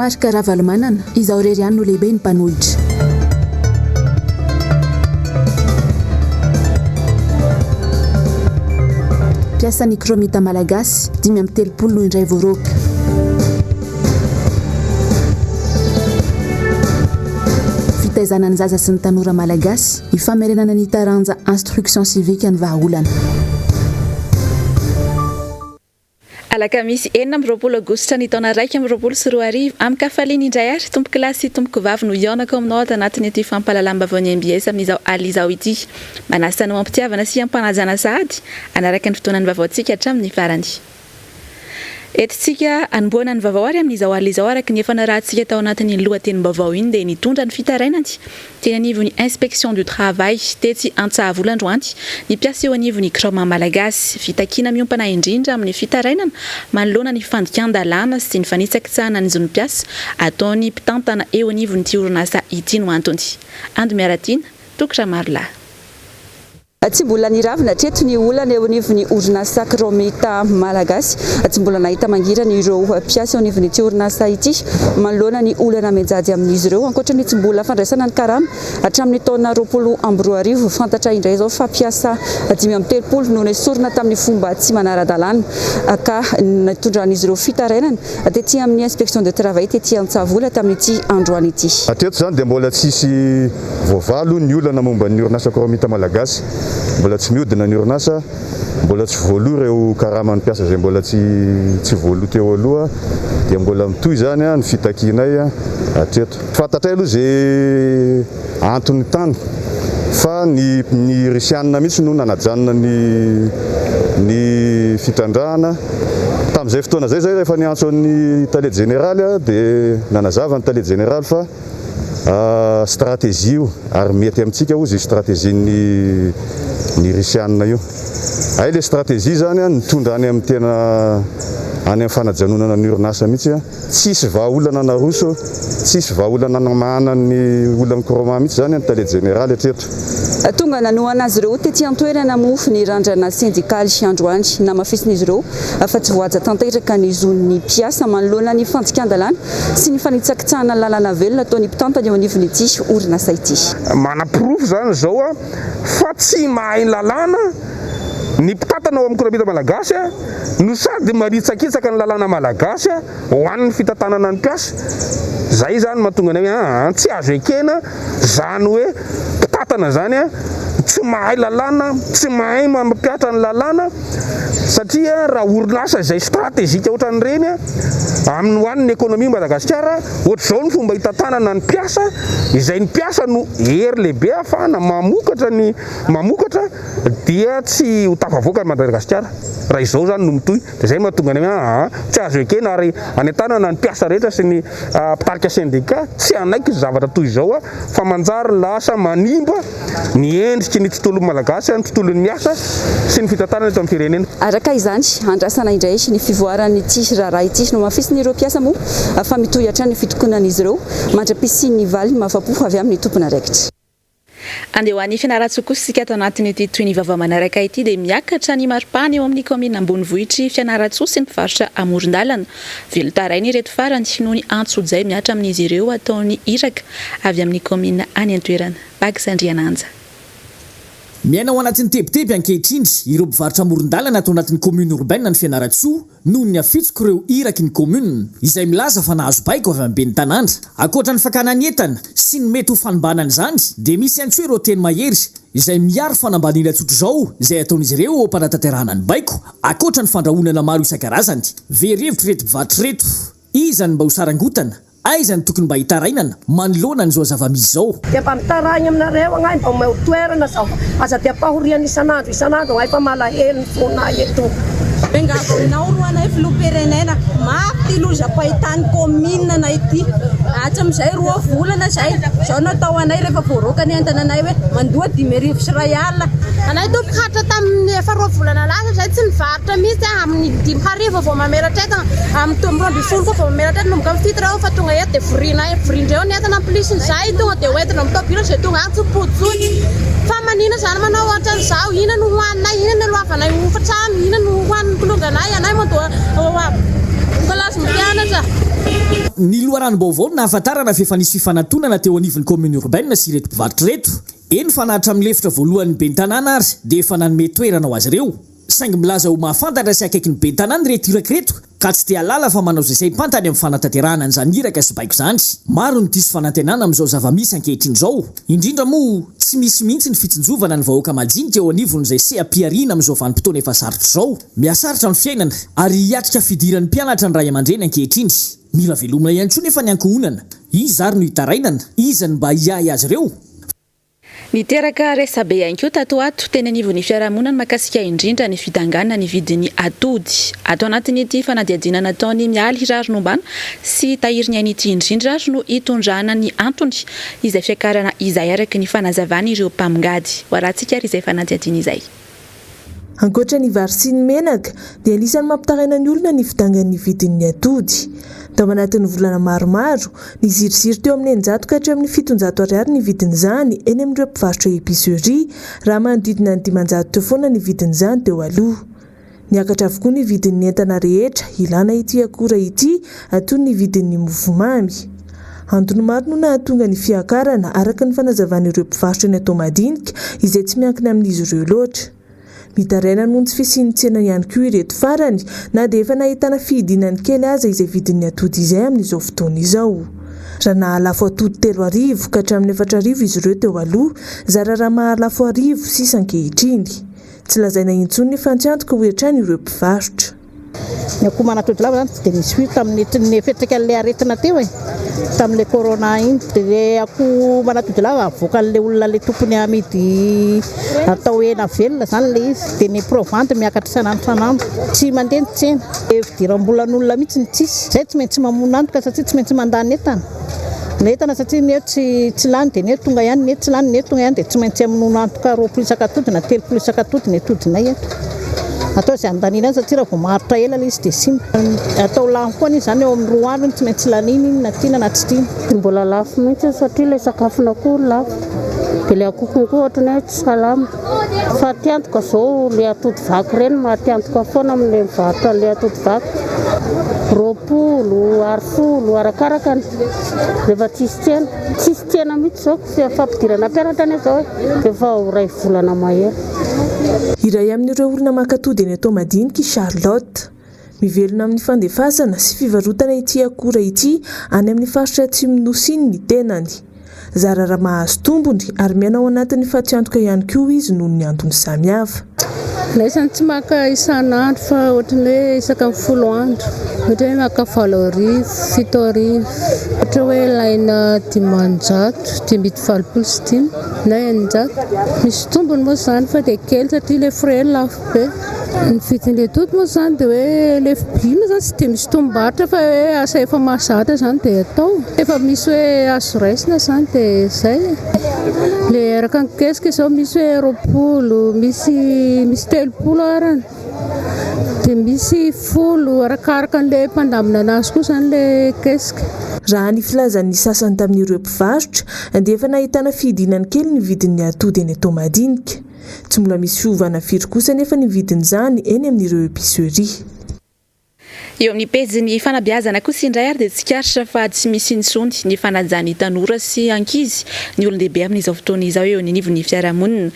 Marc Ravalomanana, Izaho irery ihany no lehiben'ny mpanohitra. Mpiasan'ny Kraomita Malagasy, 35 no indray voaroaka. Fitaizana ny zaza sy ny tanora malagasy, ny famerenana ny taranja Instruction civique ny vahaolana. Alakamisy 26 aogositra ny taona 2021, amin-kafaliana indray ary tompokolahy sy tompokovavy no hihaonako aminao ato anatin'ity fampahalalam-baovaon'ny mbs amin'izao alina izao ity. Manasa anao am-pitiavana sy am-panajana sahady hanaraka ny fotoanan'ny vaovaontsika hatramin'ny farany. Entintsika hanombohana ny vaovao ary amin'izao alina izao araka ny efa narahantsika tao anatin'iny lohatenim-baovao iny dia nitondra ny fitarainany teny anivon'ny Inspection du Travail tetsy Antsahavola androany ny mpiasa eo anivon'ny Kraoma Malagasy. Fitakiana miompana indrindra amin'ny fitarainana manoloana ny fandikan-dalàna sy ny fanitsakitsahana ny zon'ny mpiasa ataon'ny mpitantana eo anivon'ity orinasa ity no antony. Ando Miaratiana, Toky Ramarolahy. Tsy mbola niravona hatreto ny olana eo anivon'ny orinasa Kraomita Malagasy. Tsy mbola nahita mangirana ireo mpiasa eo anivon'ity orinasa ity manoloana ny olana mianjady amin'izy ireo. Ankoatra ny tsy mbola fandraisana ny karama hatramin'ny taona 2020, fantatra indray izao fa mpiasa 35 no nesorina tamin'ny fomba tsy manara-dalàna ka nitondran'izy ireo fitarainana tety amin'ny Inspection de Travail tety Antsahavola tamin'ity androany ity. Hatreto izany dia mbola tsisy Voavaha aloha ny olana momba ny orinasa Kraomita Malagasy. Mbola tsy mihodina ny orinasa, mbola tsy voaloa ireo karaman'ny mpiasa izay mbola tsy tsy voaloa teo aloha dia mbola mitohy izany ny fitakianay hatreto. Fantatray aloha izay antony tany fa ny ny Risianina mihitsy no nanajanona ny ny fitrandrahana. Tamin'izay fotoana izay izahay rehefa niantso an'ny tale jeneraly dia nanazava ny tale jeneraly fa Stratégie io ary mety amintsika ozy io stratégie ny ny Risianina io. Hay le stratégie zany an nitondra any amin'ny tena any amin'ny fanajanonana ny orinasa mihitsy an. Tsisy vahaolana naroso, tsisy vahaolana namahana ny olan'ny Chroma mihitsy zany ny tale jeneraly hatreto. Tonga nanohana azy ireo tety an-toerana moa ny randrana sendikaly androany. Namafisin'izy ireo fa tsy voahaja tanteraka ny zon'ny mpiasa manoloana ny fandikan-dalàna sy ny fanitsakitsahana ny lalàna velona ataon'ny mpitantana eo anivon'ity orinasa ity. Manaporofo izany izao fa tsy mahay ny lalàna ny mpitantana ao amin'ny Koramita Malagasy no sady manitsakitsaka ny lalàna malagasy ho an'ny fitantanana ny mpiasa. Izay izany no mahatonga anay hoe aa tsy azo ekena izany hoe mpitantana izany tsy mahay lalàna, tsy mahay mampihatra ny lalàna. Satria raha orinasa izay stratégique ohatran'ireny amin'ny ho an'ny économie Madagasikara, ohatr'izao ny fomba hitantanana ny mpiasa, izay ny mpiasa no hery lehibe ahafahana mamokatra ny mamokatra dia tsy ho tafavoaka ny Madagasikara raha izao izany no mitohy. Dia izay no mahatonga ny hoe aa tsy azo ekena ary anentanana ny mpiasa rehetra sy ny mpitarika sendika tsy hanaiky zavatra toy izao fa manjary lasa manimba ny endriky ny tontolon'ny Malagasy, ny tontolon'ny asa sy ny fitantanana eto amin'ny firenena. Araka izany, andrasana indray ny fivoaran'ity raharaha ity. Nohamafisin'ireo mpiasa moa fa mitohy hatrany ny fitokonan'izy ireo mandra-pisian'ny valiny mahafa-po avy amin'ny tompon'andraikitra. Andeha ho any Fianarantsoa kosa isika ato anatin'ity tohin'ny vaovao manaraka ity dia miakatra ny maripana eo amin'ny kaominina ambonivohitr'i Fianarantsoa sy ny mpivarotra amoron-dalana. Velon-taraina ireto farany noho ny antsojay mihatra amin'izy ireo ataon'ny iraka avy amin'ny kaominina any an-toerana. Bags Andriananja. Miaina ao anatin'ny tebiteby ankehitriny ireo mpivarotra amoron-dalana ato anatin'ny commune urbaine ny Fianarantsoa noho ny afitsok'ireo iraky ny commune izay milaza fa nahazo baiko avy amin'ny ben'ny tanàna. Ankoatra ny fakana ny entana sy ny mety ho fanimbanana izany dia misy ihany koa ireo teny mahery izay miaro fanambaniana tsotr'izao izay ataon'izy ireo eo am-panatanterahana ny baiko ankoatra ny fandrahonana maro isan-karazany. Very hevitra ireto mpivarotra ireto. Iza no mba ho sarangotana Aiza no tokony mba hitarainana manoloana an'izao zava-misy izao? Dia mba mitaraigna aminareo agnay mba omeo toerana zao aza dia ampahoriana isan'andro isan'andro agnay fa malahelo ny fonay eto. Miangavy aminao roa anay filoham-pirenena, mafy ty lozam-pahitany commune anay ty, hatramizay roa volana zay, zao natao anay rehefa voaroaka ny entana anay hoe mandoa 1500. Anay tompoko hatra tamin'ny efa roa volana lasa zay tsy nivarotra mihitsy amin'ny 5000 vao mameratra entana, amin'ny 12 koa vao mameratra entana, manomboka amin'ny fito reo efa tonga eto dia vorinay vorindreo ny entana en plus ny zahay tonga dia hoentina amin'ny tôbila izay tonga any tsy mipody intsony fa manina zany manao ohatran'izao inona no hohaninay inona no aloavanay hofa-trano inona no hohanin'ny kilonganay anay mandoa kolazy mpianatra. Ny loharanom-baovao no nahafantarana fa efa nisy fifanatonana teo anivon'ny commune urbaine sy ireto mpivarotra ireto. Eny fa na hatramin'ny lefitra voalohan'ny ben'ny tanàna ary dia efa nanome toerana ho azy ireo. Saingy milaza ho mahafantatra sy akaiky ny ben'ny tanàna ireto iraka ireto ka tsy te hahalala fa manao izay saim-pantany amin'ny fanatanterahana an'izany iraka sy baiko izany. Maro ny diso fanantenana amin'izao zava-misy ankehitriny izao. Indrindra moa tsy misy mihitsy ny fitsinjovana ny vahoaka majinika eo anivon'izay seha-pihariana amin'izao vanim-potoana efa sarotra izao. Mihasarotra ny fiainana ary hiatrika fidiran'ny mpianatra ny ray aman-dreny ankehitriny. Mila velomina ihany koa nefa ny ankohonana. Iza ary no hitarainana? Iza no mba hiahy azy ireo? Niteraka resabe ihany koa tato ho ato teny anivon'ny fiarahamonina ny mahakasika indrindra ny fidangana ny vidin'ny atody. Ato anatin'ity fanadihadiana nataon'i Mialy Rarinombana sy Tahiry Niaina ity indrindra ary no hitondrana ny antony izay fiakarana izay araka ny fanazavan'ireo mpamongady. Ho arahantsika ary izay fanadihadiana izay. Ankoatra ny vary sy ny menaka dia anisan'ny mampitaraina ny olona ny fidangan'ny vidin'ny atody. Tao anatin'ny volana maromaro, niziriziry teo amin'ny 600 ka hatramin'ny 700 ariary ny vidin'izany eny amin'ireo mpivarotra épicerie, raha manodidina ny 500 teo foana ny vidin'izany teo aloha. Niakatra avokoa ny vidin'ny entana rehetra ilana ity akora ity toy ny vidin'ny mofomamy. Antony maro no nahatonga ny fiakarana, araka ny fanazavan'ireo mpivarotra ny atao madinika, izay tsy miankina amin'izy ireo loatra. Mitaraina noho ny tsy fisian'ny tsena ihany koa ireto farany, na dia efa nahitana fihidinany kely aza izay vidin'ny atody izay amin'izao fotoana izao. Raha nahalafo atody 3000 ka hatramin'ny 4000 izy ireo teo aloha, zara raha mahalafo arivo sisa ankehitriny. Tsy lazaina intsony ny fantiantoka hoy hatrany ireo mpivarotra. Ny akoho manatody lava zany tsy dia nisy firy tamin'ny ny fiantraikan'ilay aretina teo e, tamin'ilay corona iny. Dia ilay akoho manatody lava avoakan'ilay olona ilay tompony amidy atao hena velona zany ilay izy. Dia ny provandy miakatra isan'andro isan'andro. Tsy mandeha ny tsena. Dia fidiram-bolan'olona mihitsy no tsisy. Izay tsy maintsy mamono antoka satria tsy maintsy mandany entana. Ny entana satria ny eo tsy tsy lany dia ny eo tonga ihany, ny eo tsy lany ny eo tonga ihany dia tsy maintsy amonoana antoka 20 isak'atody na 30 isak'atody ny atodinay eto. Atao izay handaniana azy satria raha vao maharitra ela ilay izy dia simba. Atao lany foana izy izany eo amin'ny roa andro iny tsy maintsy laniana iny na tiana na tsy tiana. Mbola lafo mihitsy satria ilay sakafon'akoho lafo dia ilay akohony koa ohatran'ny hoe tsy salama. Fatiantoka izao ilay atody vaky ireny matiantoka foana amin'ilay mivarotra an'ilay atody vaky. 20 ary folo arakaraka ny rehefa tsisy tsena. Tsisy tsena mihitsy izao fa fampidirana mpianatra anie izao e, efa ho iray volana mahery. Iray amin'ireo olona maka atody eny Antohomadinika i Charlotte. Mivelona amin'ny fandefasana sy fivarotana ity akora ity any amin'ny faritra atsimon'ny Nosy iny ny tenany. Zara raha mahazo tombony ary miaina ao anatin'ny fatiantoka ihany koa izy noho ny antony samihafa. Laisany tsy maka isan'andro fa ohatran'ny hoe isaka ny folo andro. Ohatra hoe maka 8000, 7000. Ohatra hoe ilaina 500, 585 na 600. Misy tombony moa izany fa dia kely satria ilay frais lafo be. Ny vidin'ilay atody moa izany dia hoe ilay vidiana moa izany tsy dia misy tombom-barotra fa hoe asa efa mahazatra izany dia atao. Efa misy hoe azo raisina izany dia izay e. Ilay araka ny kesika izao misy hoe 20, misy misy 30 arany, dia misy folo, arakaraka an'ilay mpandamina anazy koa izany ilay kesika. Raha ny filazan'ny sasany tamin'ireo mpivarotra dia efa nahitana fihidinany kely ny vidin'ny atody eny Antohomadinika. Tsy mbola misy fiovana firy kosa anefa ny vidin'izany eny amin'ireo épicerie. Eo amin'ny pejin'ny fanabeazana kosa indray ary dia tsikaritra fa tsy misy intsony ny fanajan'ny tanora sy ankizy ny olon-dehibe amin'izao fotoana izao eo anivon'ny fiarahamonina.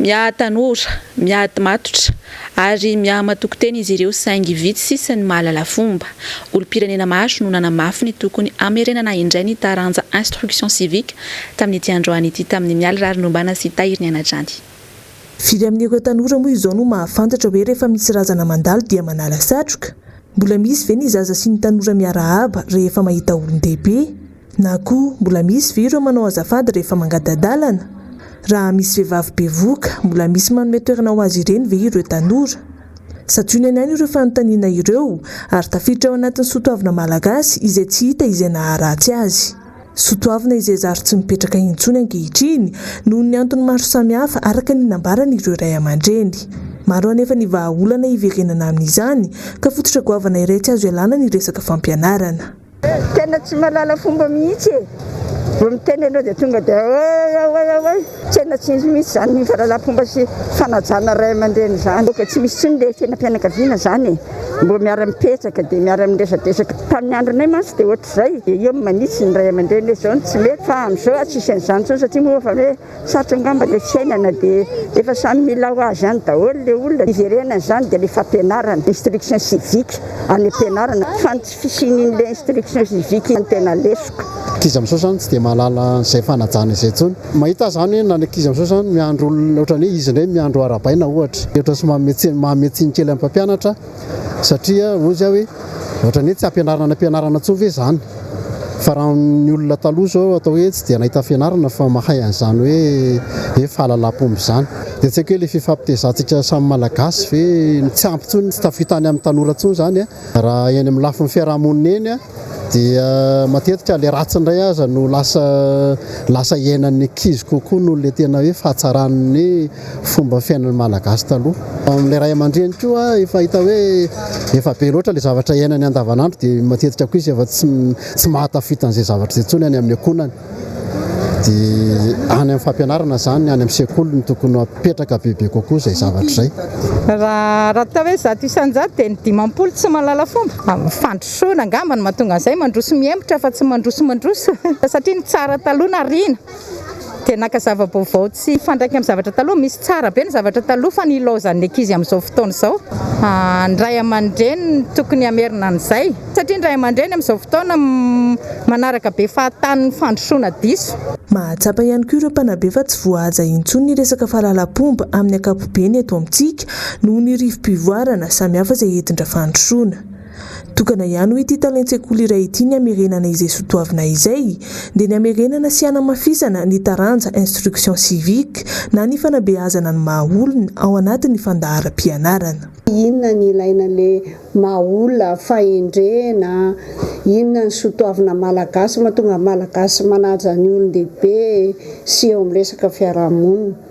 Miha tanora, miha matotra ary miha matoky tena izy ireo saingy vitsy sisa ny mahalala fomba. Olom-pirenena maro no nanamafy ny tokony hamerenana indray ny taranja instruction civique tamin'ity androany ity tamin'ny Mialy Rarinombana sy Tahiry Ny Anadrany. Firy amin'ireo tanora moa izao no mahafantatra hoe rehefa misy razana mandalo dia manala satroka? Mbola misy ve ny zaza sy ny tanora miarahaba rehefa mahita olon-dehibe? Na koa mbola misy ve ireo manao azafady rehefa mangata-dalana? Raha misy vehivavy bevohoka, mbola misy manome toerana ho azy ireny ve ireo tanora? Santionany ihany ireo fanontaniana ireo ary tafiditra ao anatin'ny soatoavina malagasy izay tsy hita izay naharatsy azy. Soatoavina izay zary tsy mipetraka intsony ankehitriny noho ny antony maro samihafa araka ny nambaran'ireo ray aman-dreny. Maro anefa ny vahaolana hiverenana amin'izany ka fototra goavana iray tsy azo ialana ny resaka fampianarana. Tena tsy mahalala fomba mihitsy e! Vao miteny ianao dia tonga dia oay oay oay. Tena tsy misy mihitsy izany ny fahalalam-pomba sy fanajana ray aman-dreny izany. Ok, tsy misy intsony ilay fiainam-pianakaviana izany e. Mbô miara-mipetraka dia miara-miresadresaka. Tamin'ny andronay mantsy dia ohatr'izay. Dia eo manitsy ny ray aman-dreny hoe izao no tsy mety. Fa amin'izao tsisy an'izany intsony satria moa efa hoe sarotra angamba ilay fiainana dia efa samy mila ho azy any daholo ilay olona. Hiverenana izany dia ilay fampianarana, instruction civique any am-pianarana. Fa ny tsy fisian'ilay instruction civique no tena lesoka. Ankizy amin'izao izany tsy dia mahalala an'izay fanajana izay intsony. Mahita aho izany hoe na ny ankizy amin'izao izany miandry olona ohatran'ny hoe izy indray miandry ho arahabaina ohatra. Ohatra somary manome tsiny manome tsiny kely amin'ny mpampianatra satria hoy aho hoe ohatran'ny hoe tsy ampianarina any am-pianarana intsony ve izany. Fa raha ny olona taloha izao atao hoe tsy dia nahita fianarana fa mahay an'izany hoe hoe fahalalam-pomba izany. Dia tsy haiko hoe ilay fifampitezantsika samy Malagasy ve no tsy ampy intsony, tsy tafita any amin'ny tanora intsony izany an. Raha eny amin'ny lafiny fiaraha-monina eny dia matetika ilay ratsy indray aza no lasa lasa iainan'ny ankizy kokoa noho ilay tena hoe fahatsaran'ny fomba fiainan'ny Malagasy taloha. Amin'ilay ray aman-dreny koa efa hita hoe efa be loatra ilay zavatra iainany andavanandro dia matetika koa izy efa tsy tsy mahatafita an'izay zavatra izay intsony any amin'ny ankohonany. Dia any amin'ny fampianarana izany, any amin'ny sekoly no tokony hapetraka bebe kokoa izay zavatra izay. Raha raha atao hoe 100% dia ny 50 tsy mahalala fomba. Fandrosoana angamba no mahatonga an'izay, mandroso mihemotra fa tsy mandroso mandroso satria ny tsara taloha nariana dia naka zava-baovao tsy mifandraika amin'ny zavatra taloha. Misy tsara be ny zavatra taloha fa nilaozan'ny ankizy amin'izao fotoana izao. Ny ray aman-dreny no tokony hamerina an'izay. Satria ny ray aman-dreny amin'izao fotoana manaraka be fahatany ny fandrosoana diso. Mahatsapa ihany koa ireo mpanabe fa tsy voahaja intsony ny resaka fahalalam-pomba amin'ny ankapobeny eto amintsika noho ny rivo-pivoarana samihafa izay entin-dRafandrosoana. Tokana ihany hoy ity talen-tsekoly iray ity ny hamerenana izay sotoavina izay dia ny hamerenana sy hanamafisana ny taranja instruction civique na ny fanabeazana ny maha olona ao anatin'ny fandaharam-pianarana. Inona ny ilaina le maha olona, fahendrena, inona ny sotoavina malagasy mahatonga ny malagasy manaja ny olon-dehibe sy eo amin'ny resaka fiarahamonina.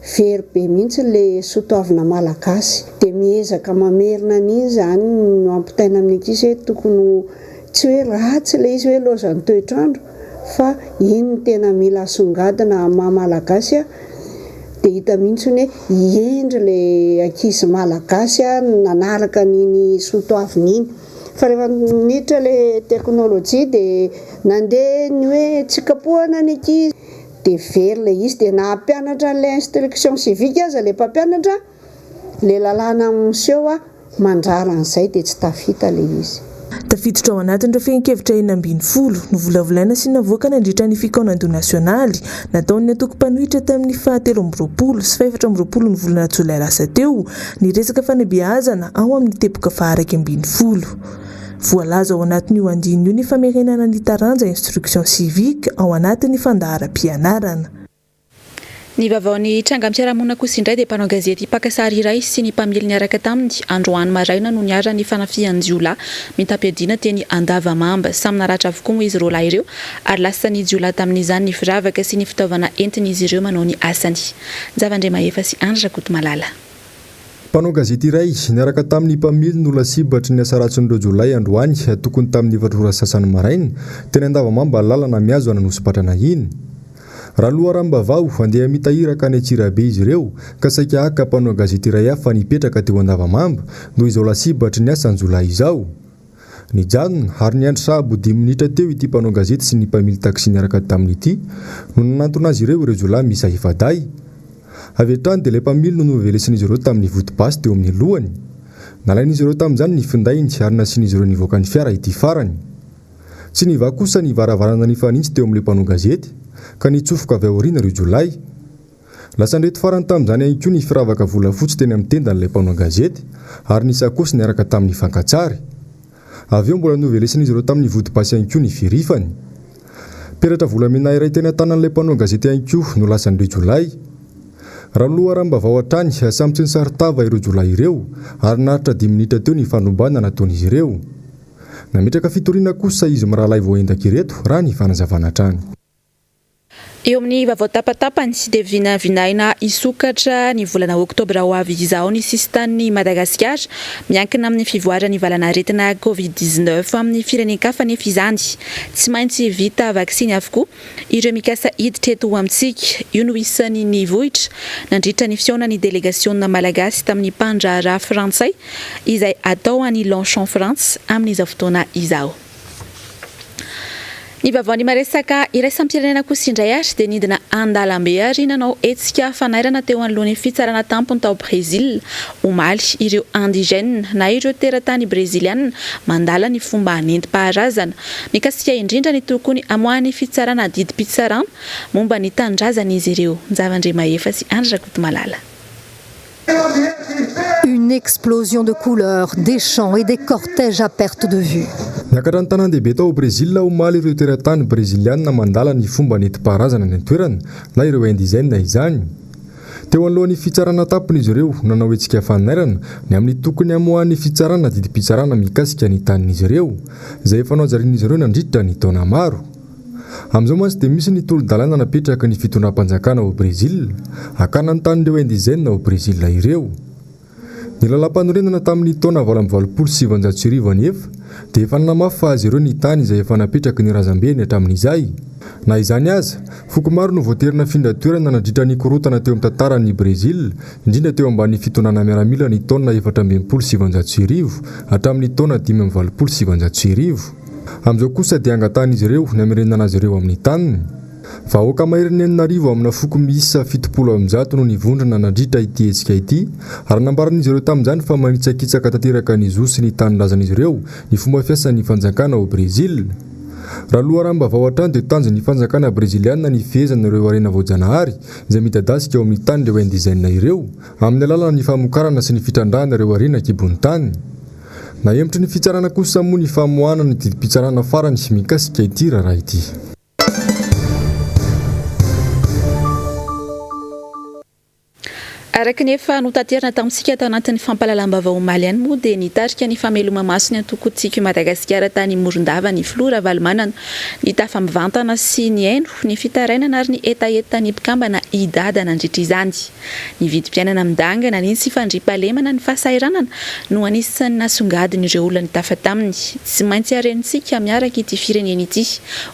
Very be mihitsy le sotoavina malagasy. Dia miezaka mamerina an'iny izany no ampitaina amin'ny ankizy hoe tokony ho tsy hoe ratsy ilay izy hoe lozan'ny toetr'andro fa iny no tena mila asongadina amin'ny maha malagasy Dia hita mihitsy hoe hendry ilay ankizy malagasy nanaraka an'iny soatoavina iny. Fa rehefa niditra ilay teknolojia dia nandeha ny hoe tsy kapohana ny ankizy dia very ilay izy. Dia na hampianatra an'ilay instruction civique aza ilay mpampianatra, ilay lalàna miseho Mandrara an'izay dia tsy tafita ilay izy. Tafiditra ao anatin'ireo fehin-kevitra 16 novolavolaina sy navoaka nandritra ny fikaonandoha nasionaly nataon'ny antoko mpanohitra tamin'ny faha 23 sy faha 24 ny volana jolay lasa teo ny resaka fanabeazana ao amin'ny teboka faha 11. Voalaza ao anatin'io andininy io ny famerenana ny taranja instruction civique ao anatin'ny fandaharam-pianarana. Ny vaovaon'ny trangam-piarahamonina kosa indray dia mpanao gazety mpaka sary iray sy ny mpamily niaraka taminy androany maraina no niharan'ny fanafihan-jiolahy mitam-piadiana teny Andavamamba. Samy naratra avokoa moa izy roalahy ireo ary lasan'ny jiolahy tamin'izany ny firavaka sy ny fitaovana entin'izy ireo manao ny asany. Njava Andriamahefa sy Andry Rakotomalala. Mpanao gazety iray, niaraka tamin'ny mpamily no lasibatry ny asa ratsin'ireo jiolahy androany, tokony tamin'ny efatra ora sasany maraina, teny Andavamamba lalana mihazo an'Anosipatrana iny. Raha loharanom-baovao, handeha hamita iraka any Antsirabe izy ireo, ka saika haka mpanao gazety iray hafa nipetraka teo Andavamamba, noho izao lasibatry ny asan-jiolahy izao. Nijanona ary niandry sahabo dimy minitra teo ity mpanao gazety sy ny mpamily taxi niaraka taminy ity, no nanantona azy ireo ireo jiolahy miisa efa-dahy. Avy hatrany dia ilay mpamily no novelesin'izy ireo tamin'ny vody basy teo amin'ny lohany. Nalain'izy ireo tamin'izany ny findainy ary nasian'izy ireo nivoaka ny fiara ity farany. Tsy nivaha kosa ny varavarana nifanintsy teo amin'ilay mpanao gazety, ka nitsofoka avy aoriana ireo jiolahy. Lasan'ireto farany tamin'izany ihany koa ny firavaka volafotsy teny amin'ny tendan'ilay mpanao gazety, ary ny sakaosy niaraka tamin'ny fankatsary. Avy eo mbola novelesin'izy ireo tamin'ny vody basy ihany koa ny firifany. Peratra volamena iray teny an-tanan'ilay mpanao gazety ihany koa no lasan'ireo jiolahy. Raha ny loharanom-baovao hatrany, samy tsy nisaron-tava ireo jiolahy ireo, ary naharitra dimy minitra teo ny fandrobana nataon'izy ireo. Nametraka fitoriana kosa izy mirahalahy voaendaka ireto, raha ny fanazavana hatrany. Eo amin'ny vaovao tapatapany dia vinavinaina hisokatra ny volana oktobra ho avy izao ny sisintanin'i Madagasikara. Miankina amin'ny fivoaran'ny valan'aretina Covid 19 amin'ny firenen-kafa anefa izany. Tsy maintsy vita vaksiny avokoa ireo mikasa hiditra eto amintsika. Io no isan'ny nivoitra nandritra ny fihaonan'ny delegasionina malagasy tamin'ny mpandraharaha frantsay izay atao any Longchamp Frantsa amin'izao fotoana izao. Ny vaovaon'ny maresaka iraisam-pirenena kosa indray ary dia nidina an-dalambe ary nanao hetsika fanairana teo anoloan'ny fitsarana tampony tao Brezila omaly ireo indigènes na ireo teratany breziliana mandala ny fomba nentim-paharazana mikasika indrindra ny tokony hamoahan'ny fitsarana didim-pitsarana momba ny tanindrazan'izy ireo. Njava Andriamahefa sy Andry Rakotomalala. Une explosion de couleurs, des chants et des cortèges à perte de vue. Niakatra ny tanàn-dehibe tao Brezila omaly ireo teratany brezilianina mandala ny fomba nentim-paharazana any an-toerana na ireo indizena izany. Teo anoloan'ny fitsarana tampony izy ireo nanao hetsika fanairana ny amin'ny tokony hamoahan'ny fitsarana didim-pitsarana mikasika ny tanin'izy ireo, izay efa nohajarian'izy ireo nandritra ny taona maro. Amin'izao mantsy dia misy ny tolo-dalàna napetraky ny fitondram-panjakana ao Brezila, hakana ny tanin'ireo indizena ao Brezila ireo. Ny lalàmpanorenana tamin'ny taona 1988 anefa dia efa nanamafy fa azy ireo ny tany izay efa napetraky ny razambeny hatramin'izay. Na izany aza, foko maro no voatery nafindra toerana nandritra ny korontana teo amin'ny tantaran'i Brezila, indrindra teo ambany fitondrana miaramila ny taona 1964 hatramin'ny taona 1985. Amin'izao kosa dia angatahan'izy ireo ny hamerenana azy ireo amin'ny taniny. Vahoaka maherin'ny 6000 amina foko miisa 170 no nivondrona nandritra ity hetsika ity ary nambaran'izy ireo tamin'izany fa manitsakitsaka tanteraka ny zo sy ny tanindrazan'izy ireo ny fomba fiasan'ny fanjakana ao Brezila. Raha loharanom-baovao hatrany dia tanjon'ny fanjakana breziliana ny fihezana ireo harena voajanahary izay midadasika ao amin'ny tanin'ireo indizena ireo amin'ny alalan'ny famokarana sy ny fitrandrahana ireo harena an-kibon'ny tany. Nahemotry ny fitsarana kosa moa ny famoahana ny didim-pitsarana farany mikasika ity raharaha ity. Araka ny efa notaterina tamintsika tao anatin'ny fampahalalam-baovao omaly ihany moa dia nitarika ny fameloma-maso ny antoko Tiako i Madagasikara tany Morondava ny filoha Ravalomanana. Nitafa mivantana sy nihaino ny fitarainana ary ny hetahetan'ny mpikambana i Dada nandritra izany. Ny vidim-piainana midangana, ny tsy fandriampahalemana, ny fahasahiranana no anisan'ny nasongadin'ireo olona nitafa taminy. Tsy maintsy harenintsika miaraka ity firenena ity,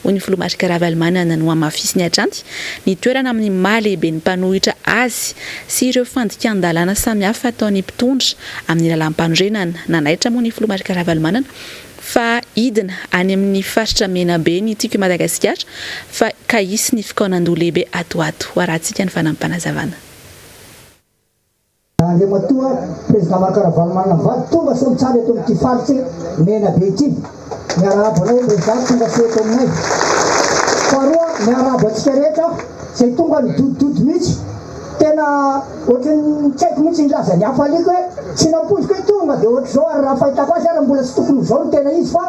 hoy ny filoha Marc Ravalomanana. Nohamafisiny hatrany ny toerana amin'ny maha lehiben'ny mpanohitra azy sy ireo fandikan-dalàna samihafa ataon'ny mpitondra amin'ny lalàmpanorenana. Nanaitra moa ny filoha Marc Ravalomanana fa hidina any amin'ny faritra Menabe ny Tiako i Madagasikara fa ka hisy ny fikaonandoha lehibe ato ho ato. Ho arahantsika ny fanampim-panazavana. Andriamatoa Président Marc Ravalomanana mivady tonga soa mitsara eto amin'ity faritry Menabe ity. Miarahaba anao Président tonga soa eto aminay. Faharoa miarahaba antsika rehetra izay tonga nidodododo mihitsy. Tena ohatran'ny tsy haiko mihitsy hilaza ny hafaliako hoe tsy nampoiziko hoe tonga dia ohatr'izao ary raha fahitako azy ary mbola tsy tokony ho izao no tena izy fa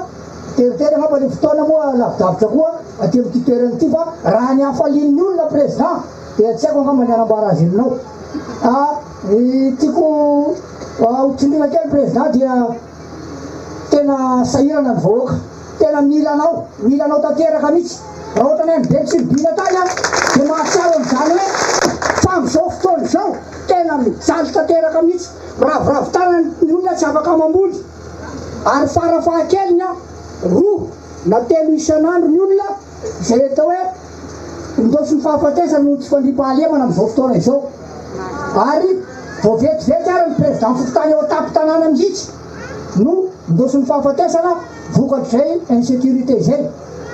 teritery angamba ilay fotoana moa lavidavitra koa aty amin'ity toerana ity fa raha ny hafalian'ny olona président dia tsy haiko angamba ny hanambara azy aminao. Ny tiako ho tsindriana kely président dia Tena sahirana ny vahoaka. Tena mila anao, mila anao tanteraka mihitsy. Raha ohatra ny any Betsirobina tany aho dia mahatsiaro an'izany hoe fa amin'izao fotoana izao tena mijaly tanteraka mihitsy. Miraviravy tanana ny olona tsy afaka mamboly. Ary farafahakeliny roa na telo isan'andro ny olona izay atao hoe indaosin'ny fahafatesana noho ny tsy fandriampahalemana amin'izao fotoana izao. Ary vao vetivety ary ny président fokontany eo an-tampon-tanàna mihitsy no indaosin'ny fahafatesana vokatr'izay insécurité izay.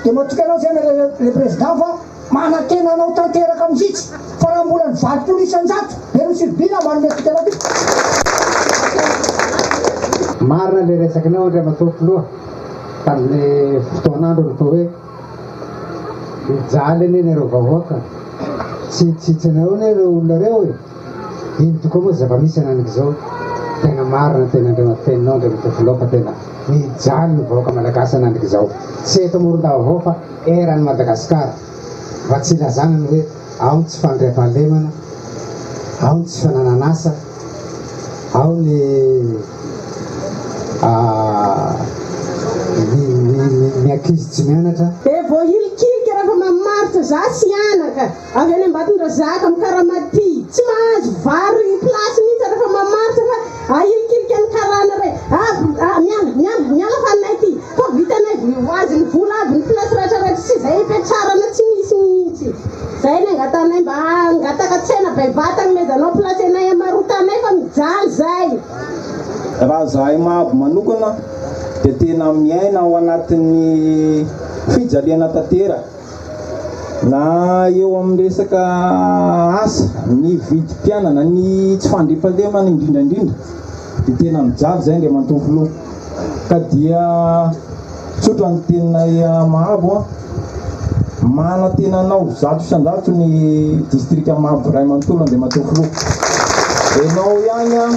Dia matoky anao izay le président fa manantena anao tanteraka mihitsy fa raha mbola ny 80% be no tsiribihina manome toky anao tompoko. Marina le resakinao Andriamatoa Filoha tamin'ny fotoan'androny fa hoe mijaly anie nareo vahoaka, tsy hitsitsinareo anie ireo olona ireo e! Ino tokoa moa zava-misy henanek'izao? Tena marina ny tenin'Andriamatoa teninao Andriamatoa Filoha fa tena mijaly ny vahoaka malagasy henanek'izao, tsy eto Morondava avao fa eran'i Madagasikara, mba tsy hilazana ny hoe ao ny tsy fandriampahalemana, ao ny tsy fananan'asa, ao ny ny ankizy tsy mianatra. Dia voahilikilika rehefa mamaritra. Za Sihanaka, avy any Ambatondrazaka, mikarama aty. Tsy mahazo vary place mihitsy rehefa mamaritra fa ahilikilika ny karana re. Aby, miala, miala, miala fa anay ty. Fa vitanay voivoazy ny vola aby ny place rehetra rehetra tsy zay ipetrarana tsy misy mihitsy. Zay ny angatanay mba hangataka tsena bevata anomezanao place anay hamarotanay fa mijaly zay. Raha zahay Mahabo manokana dia tena miaina ao anatin'ny fijaliana tanteraka na eo amin'ny resaka asa, ny vidim-piainana, ny tsy fandriampahalemana indrindra indrindra dia tena mijaly izay Andriamatoa Filoha ka dia tsotra ny teninay Mahabo a, manantena anao 100% ny distrika Mahabo iray manontolo Andriamatoa Filoha. Ianao ihany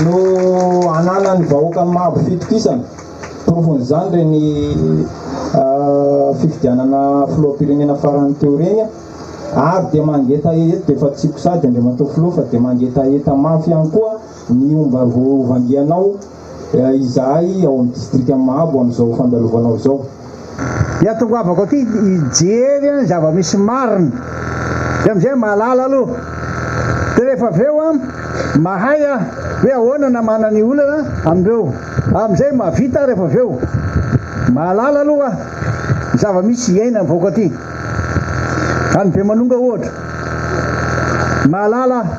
no ananan'ny vahoakan'i Mahabo fitokisana. Porofon'izany ireny fifidianana filoham-pirenena farany teo ireny ary dia mangetaheta dia efa tsiko sady Andriamatoa Filoha fa dia mangetaheta mafy ihany koa ny homba hovangianao izahay ao amin'ny distrikan'i Mahabo amin'izao fandalovanao izao. Ny hatongavako aty hijery ny zava-misy marina dia amin'izay mahalala aloha dia rehefa avy eo an mahay aho hoe ahoana namana ny olana amin'ireo amin'izay mahavita aho rehefa avy eo mahalala aloha aho ny zava-misy iainan'ny vahoaka aty any Bemanonga ohatra mahalala aho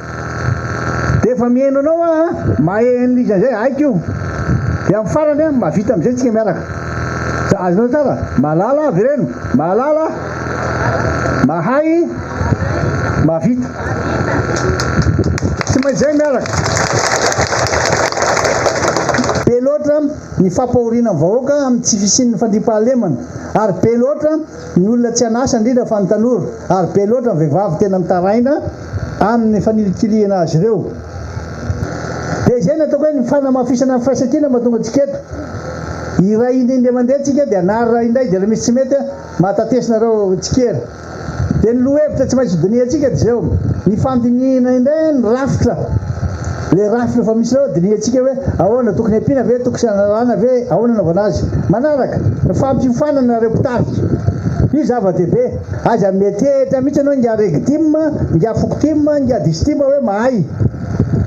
dia efa mihaino anao aho an mahay an'ilay izy an'izay haiko io dia amin'ny farany an mahavita amin'izay tsika miaraka Sa azonao tsara? Mahalala avereno, mahalala, mahay, mahavita. Tsy maintsy izay miaraka. Be loatra ny fampahoriana ny vahoaka amin'ny tsy fisian'ny fandriampahalemana ary be loatra ny olona tsy an'asa indrindra fa ny tanora ary be loatra ny vehivavy tena mitaraina amin'ny fanilikilihana azy ireo. Dia izay no ataoko hoe ny fanamafisana ny firaisankina mahatonga antsika eto. Iray indray mandeha tsika dia anarina indray dia raha misy tsy mety mahatatesina nareo tsikera. Dia ny lohahevitra tsy maintsy hodinihantsika dia izao, ny fandinihina indray ny rafitra, ilay rafitra efa misy ireo dinihantsika hoe ahoana, tokony ampiana ve, tokony analana ve, ahoana anaovana azy. Manaraka, ny fampiofanana ireo mpitarika. Io zava-dehibe. Aza mietehitra mihitsy ianao ingahy Regtim, ingahy Fokotim, ingahy Distim hoe mahay.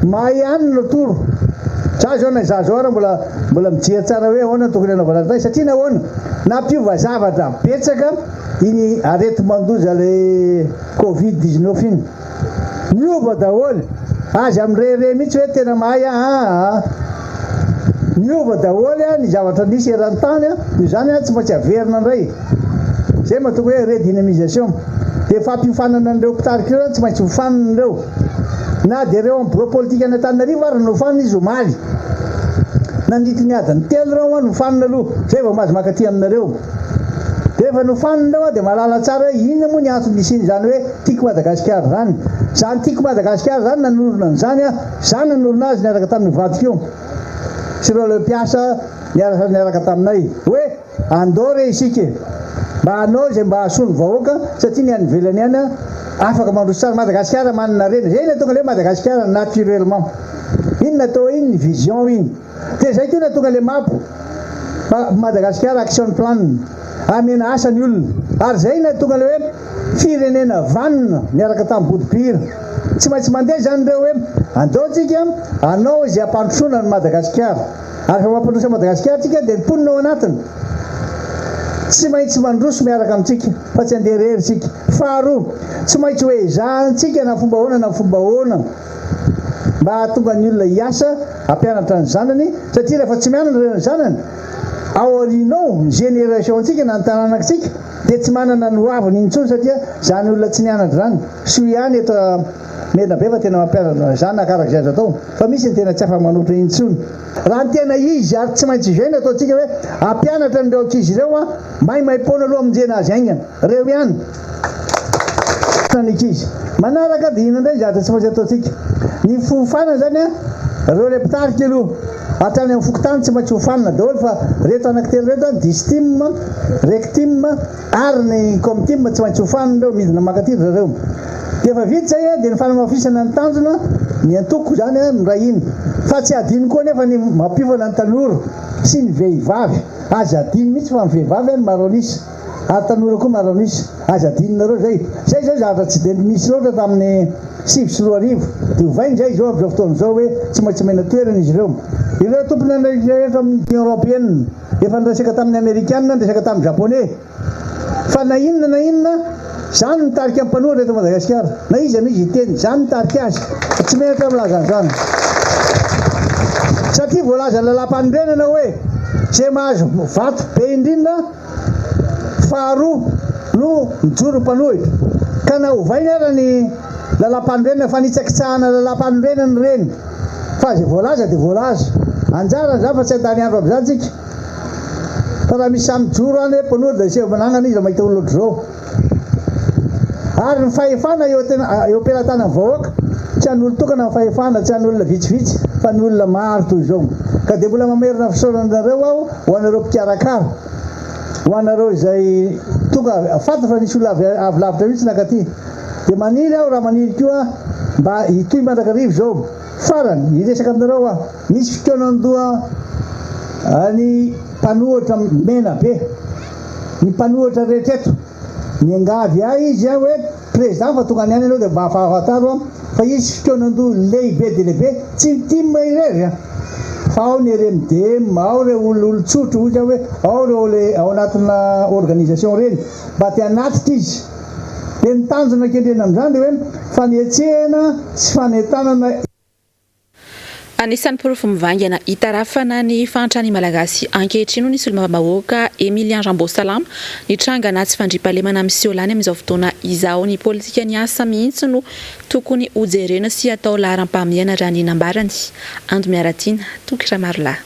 Mahay ihany no atoro. Za zao na izaho zao ara mbola mbola mijery tsara hoe ahoana no tokony hanaovana an'ilay satria nahoana? Nampiova zavatra betsaka iny areti-mandoza ilay covid 19 iny. Niova daholo. Aza mirehareha mihitsy hoe tena mahay aho aa. Niova daholo ny zavatra nisy eran-tany noho izany tsy maintsy averina indray. Izay mahatonga hoe redynamisation. Dia fampiofanana an'ireo mpitarika ireo tsy maintsy hofanina ireo. Na dia ireo amin'ny birao politika any Antananarivo ary nofanina izy omaly. Nandritry ny adiny telo ireo nofanina aloha, izay vao mahazo maka aty aminareo. Dia efa nofanina ireo dia mahalala tsara hoe inona moa ny antony nisian'izany hoe Tiako Madagasikara izany. Izany Tiako Madagasikara izany nanorina an'izany aho. Izaho nanorina azy niaraka tamin'io vadiko io sy ireo ilay mpiasa niaraka niaraka taminay. Hoe andao re isika e! Mba hanao izay mba hahasoa ny vahoaka satria ny any ivelany any afaka mandroso tsara. Madagasikara manana harena. Izay no tonga ilay hoe Madagasikara naturellement. Iny natao iny ny vision iny. Dia izay koa nahatonga ilay map Madagasikara action plan. Hamena asa ny olona. Ary izay nahatonga ilay hoe firenena vanona niaraka tamin'ny Bodopira. Tsy maintsy mandeha izany ireo hoe andao tsika hanao izay hampandrosoana an'i Madagasikara. Ary rehefa mampandroso an'i Madagasikara tsika dia ny mponina ao anatiny tsy maintsy mandroso miaraka amintsika fa tsy handeha irery isika. Faharoa, tsy maintsy ho ezahantsika na fomba ahoana na fomba ahoana mba hahatonga ny olona hiasa hampianatra ny zanany satria rehefa tsy mianatra ireo ny zanany ao aoriana ao ny génération ntsika na ny taranakitsika dia tsy manana ny hoaviny intsony satria zany olona tsy nianatra zany soa ihany eto Menabe fa tena mampianatra ny zanaka araka izay azo atao fa misy ny tena tsy afa-manoatra intsony raha ny tena izy ary tsy maintsy izay no ataontsika hoe hampianatra an'ireo ankizy ireo an maimaim-poana aloha hamonjena azy haingana ireo ihany ny ankizy manaraka dia inona indray ny zavatra tsy maintsy ataontsika ny fofana zany an ireo ilay mpitarika aloha hatrany amin'ny fokontany tsy maintsy hofanina daholo fa reto anankitelo reto an distim rectim ary ny comtim tsy maintsy hofanina ireo midina mankaty ry zareo dia efa vita izay an dia ny fanamafisana ny tanjona ny antoko izany an miray hina fa tsy adino koa anefa ny mampiofana ny tanora sy ny vehivavy aza adino mihitsy fa ny vehivavy an maro an'isa. Ary tanora koa maro an'isa. Aza adinonareo izay. Izay izao zavatra tsy dia nisy loatra tamin'ny 2009. Dia ovaina izay izao amin'izao fotoana izao hoe tsy maintsy omena toerana izy ireo. Ireo tompon'andraikitra rehetra amin'ny Union Européenne efa niresaka tamin'ny Amerikana, niresaka tamin'ny Japonais. Fa na inona na inona, za no mitarika ny mpanohitra eto Madagasikara. Na iza na iza hiteny, za no mitarika azy. Tsy menatra aho milaza an'izany. Satria voalazan'ny lalàmpanorenana hoe izay mahazo vato be indrindra faharoa no mijoro mpanohitra. Ka na ovaina ara ny lalàmpanorenana, fanitsakitsahana lalàmpanorenana ireny. Fa izay voalaza dia voalaza. Anjarany izany fa tsy handany andro amin'izany tsika. Fa raha misy sahy mijoro any hoe mpanohitra dia aseho manangana izy raha mahita olona ohatr'izao. Ary ny fahefana eo tena eo am-pelatanan'ny vahoaka, tsy an'olon-tokana ny fahefana, tsy an'olona vitsivitsy fa ny olona maro toy izao. Ka dia mbola mamerina fisaorana anareo aho ho anareo mpikarakara, ho anareo izay tonga, fantatra fa nisy olona avy avy lavitra mihitsy nankaty. Dia maniry aho raha maniry koa mba hitohy mandrakariva izao. Farany, hiresaka aminareo aho. Nisy fikaonan-doha ny mpanohitra Menabe, ny mpanohitra rehetra eto. Niangavy ahy izy hoe, Président fa tonga any ihany ianao dia mba ampahafantaro aho fa hisy fikaonan-doha lehibe dia lehibe, tsy ny tim irery an, fa ao ny RMDM, ao ireo olon-tsotra, hoy aho hoe ao ireo le ao anatina organisation ireny, mba te hanatitra izy. Dia ny tanjona kendrena amin'izany dia hoe fanetsehana sy fanentanana. Anisan'ny porofo mivaingana hitarafana ny fahantran'ny Malagasy ankehitriny hoy ny solombavambahoaka Emilien Ramboasalama ny trangana tsy fandriampahalemana miseho lany amin'izao fotoana izao. Ny politikan'ny asa mihitsy no tokony hojerena sy atao laharam-pahamehana raha ny nambarany. Ando Miaratiana, Toky Ramarolahy.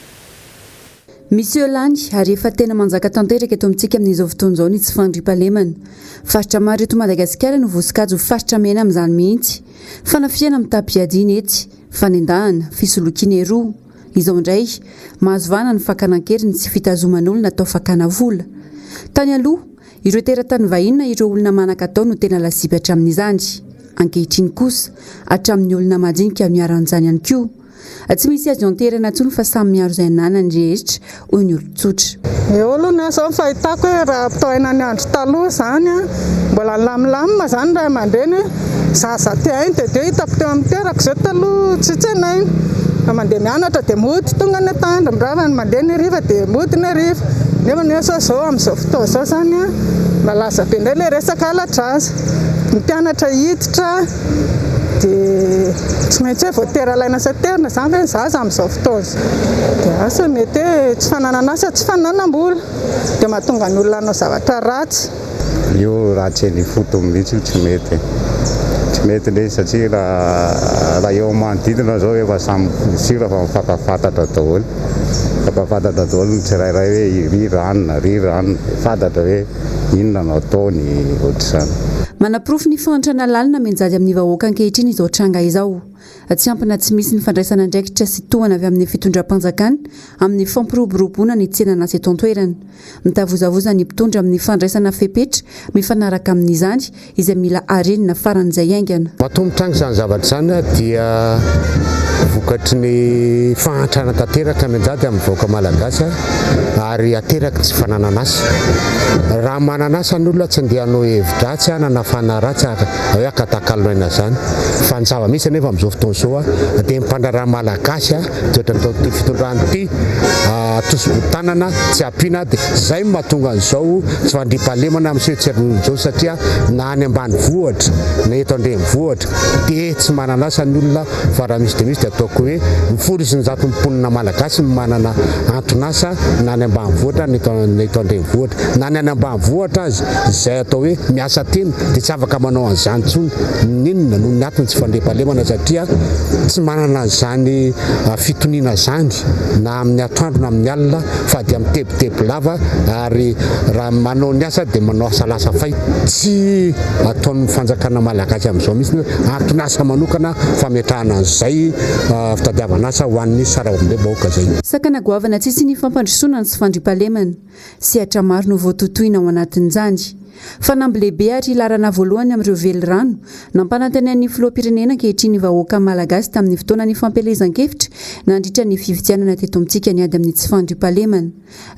Miseho lany ary efa tena manjaka tanteraka eto amintsika amin'izao fotoana izao ny tsy fandriampahalemana. Faritra maro eto Madagasikara no voasokajy ho faritra mena amin'izany mihitsy. Fanafihana mitam-piadiana etsy, fanendahana, fisolokiana eroa. Izao indray, mahazo vahana ny fakana an-keriny sy fitazoman'olona atao fakana vola. Tany aloha, ireo teratany vahiny na ireo olona manan-katao no tena lasibatra amin'izany. Ankehitriny kosa, hatramin'ny olona madinika no iharan'izany ihany koa. Tsy misy azo ianteherana intsony fa samy miaro izay ananany rehetra, hoy ny olon-tsotra. Eo aloha ny ahy izao ny fahitako hoe raha ampitahaina ny andro taloha izany an, mbola nilamimlamina izany ny ray aman-dreny hoe zaza te haino dia dia hitako teo amin'ny toerako izao taloha tsy tsenaina fa mandeha mianatra dia mody tonga ny atoandro, mirava ny mandeha ny hariva dia mody ny hariva, nefa ny asa izao amin'izao fotoana izao izany an, malaza be indray ilay resaka halatra-zaza, ny mpianatra hiditra. Dia tsy maintsy hoe voatery alaina sy aterina izany ve ny zaza amin'izao fotoana izao? Dia asa mety hoe tsy fananana asa, tsy fananam-bola dia mahatonga ny olona hanao zavatra ratsy. Io raha tsy eny ifotony mihitsy io tsy mety e. Tsy mety ilay izy satria raha raha eo amin'ny manodidina izao efa samy sûr fa mifankafantatra daholo. Mifankafantatra daholo ny tsirairay hoe ry ranona, ry ranona. Fantatra hoe inona no ataony, ohatr'izany. Manaporofo ny fahantrana lalina mianjady amin'ny vahoaka ankehitriny izao tranga izao. Tsy ampy na tsy misy ny fandraisana andraikitra sy tohana avy amin'ny fitondram-panjakana amin'ny fampiroboroboana ny tsenan'asa eto an-toerana. Mitavozavoza ny mpitondra amin'ny fandraisana fepetra mifanaraka amin'izany izay mila harenina faran'izay haingana. Matoa mitranga izany zavatra izany dia vokatry ny fahantrana tanteraka mianjady amin'ny vahoaka malagasy ary ateraky tsy fananana asa. Raha manana asa ny olona tsy andeha hanao hevi-dratsy na fanahy ratsy hoe hakatakalo aina izany. Fa ny zava-misy anefa amin'izao fotoana izao dia ny mpandraharaha malagasy dia ohatran'ny ataon'ity fitondrana ity tosi-botanana tsy ampiana dia izay no mahatonga an'izao tsy fandriampahalemana miseho tsy ary izao satria na any ambanivohitra na eto an-drenivohitra dia tsy manana asa ny olona fa raha misy dia misy dia ataoko hoe ny 110 ny mponina malagasy no manana anton'asa na any ambanivohitra na eto na eto an-drenivohitra na ny any ambanivohitra aza izay atao hoe miasa tena dia tsy afaka manao an'izany intsony n'inona noho ny antony tsy fandriampahalemana satria tsy manana an'izany fitoniana izany na amin'ny atoandro na amin'ny alina fa dia mitebiteby lava ary raha manao ny asa dia manao asa lasa fay. Tsy ataon'ny fanjakana malagasy amin'izao mihitsy ny hoe anton'asa manokana fametrahana an'izay fitadiavana asa ho an'ny sarambabem-bahoaka izay. Sakana goavana tsy hisian'ny fampandrosoana ny tsy fandriampahalemana. Sehatra maro no voatotoina ao anatin'izany. Fanamby lehibe ary laharana voalohany amin'ireo velirano nampanantenain'ny filoham-pirenena ankehitriny ny vahoaka malagasy tamin'ny fotoanan'ny fampielezan-kevitra nandritra ny fifidianana teto amintsika ny ady amin'ny tsy fandriampahalemana.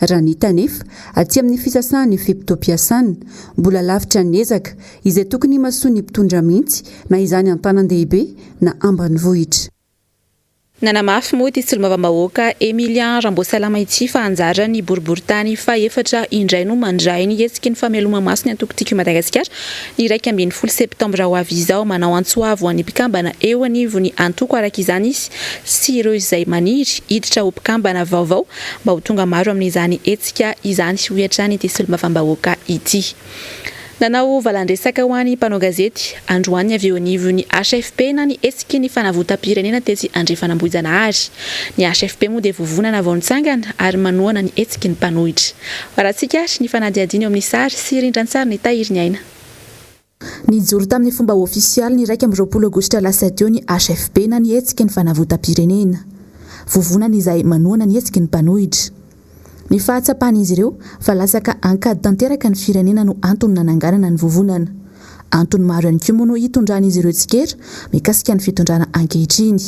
Raha ny hita anefa, aty amin'ny fisasahan'ny fe-potoam-piasana, mbola lavitra ny ezaka, izay tokony himasoan'ny mpitondra mihitsy na izany an-tanan-dehibe na ambanivohitra. Nanamafy moa ity solombavambahoaka Emilien Ramboasalama ity fa anjaran'ny boriborintany fahefatra indray no mandray ny hetsiky ny fameloma-maso ny antoko Tiako i Madagasikara ny 11 septambra ho avy izao. Manao antso avo ho an'ny mpikambana eo anivon'ny antoko araka izany izy sy ireo izay maniry hiditra ho mpikambana vaovao mba ho tonga maro amin'izany hetsika izany, hoy hatrany ity solombavambahoaka ity. Nanao valandresaka ho an'ny mpanao gazety, androany avy eo anivon'ny HFP na ny Hetsiky ny Fanavotam-pirenena tetsy Andrefan'Ambohijanahary. Ny HFP moa dia vovonana vao nitsangana ary manohana ny hetsiky ny mpanohitra. Hoarahantsika ary ny fanadihadiana eo amin'ny sary sy rindran-tsary ny Tahiry ny Aina. Nijoro tamin'ny fomba ofisialy ny 21 aogositra lasa teo ny HFP na ny Hetsiky ny Fanavotam-pirenena. Vovonana izay manohana ny hetsiky ny mpanohitra. Ny fahatsapan'izy ireo fa latsaka an-kady tanteraka ny firenena no antony nananganana ny vovonana. Antony maro ihany koa moa no hitondran'izy ireo tsikera mikasika ny fitondrana ankehitriny.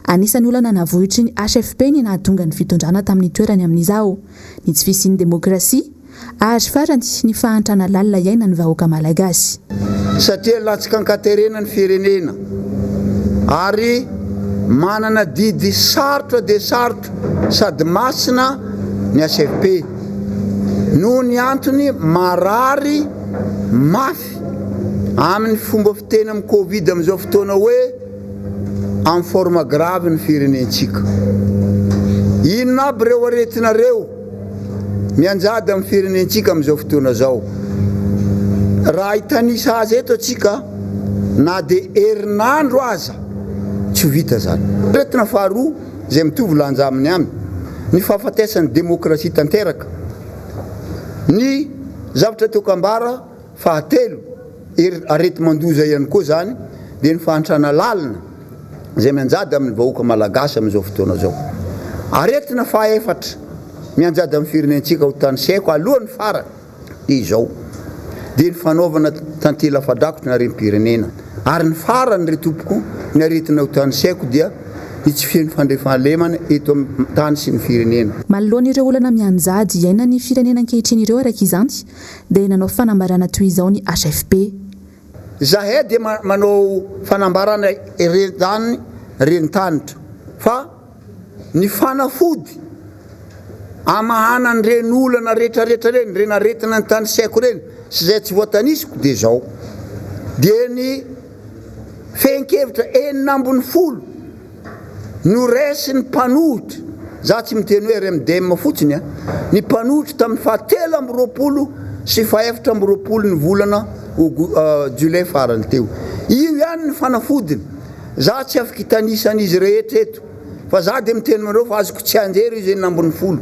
Anisan'ny olana navohitry ny HFP ny nahatonga ny fitondrana tamin'ny toerany amin'izao, ny tsy fisian'ny demokrasia, Ary farany, ny fahantrana lalina iainan'ny vahoaka malagasy. Satria latsaka an-katerena ny firenena ary manana didy sarotra dia sarotra sady masina ny HFP noho ny antony marary mafy amin'ny fomba fiteny amin'ny Covid amin'izao fotoana hoe en forme grave ny firenentsika. Inona aby ireo aretina ireo? mianjady amin'ny firenentsika amin'izao fotoana izao. Raha hitanisa azy eto antsika na dia herinandro aza tsy ho vita izany. Aretina faharoa izay mitovy lanja aminy aminy, ny fahafatesan'ny demokrasia tanteraka. Ny zavatra tiako ambara fahatelo, areti-mandoza ihany koa izany, dia ny fahantrana lalina. izay mianjady amin'ny vahoaka malagasy amin'izao fotoana izao. Aretina fahaefatra mianjady amin'ny firenentsika ho tanisaiko alohan'ny farany dia izao, dia ny fanaovana tantely afa-drakotra ny harem-pirenena. Ary ny farany ry tompoko, ny aretina ho tanisaiko dia ny tsy feno fandriampahalemana eto amin'ny tany sy ny firenena. Manoloana ireo olana mianjady iainan'ny firenena ankehitriny ireo araka izany dia nanao fanambarana toy izao ny HFP. Zahay dia manao fanambarana eran-tany rentanitra fa ny fanafody amahana an'ireny olana rehetrarehetra ireny, ireny aretina notanisaiko ireny sy izay tsy voatanisiko dia izao, dia ny fehin-kevitra 16 Noraisin'ny mpanohitra, za tsy miteny hoe RMDM fotsiny a, ny mpanohitra tamin'ny faha 23 sy faha 24 ny volana Jolay farany teo. Io ihany ny fanafodiny. Za tsy afaka hitanisa an'izy rehetra eto, fa za dia miteny aminareo fa azoko tsianjery izy 16.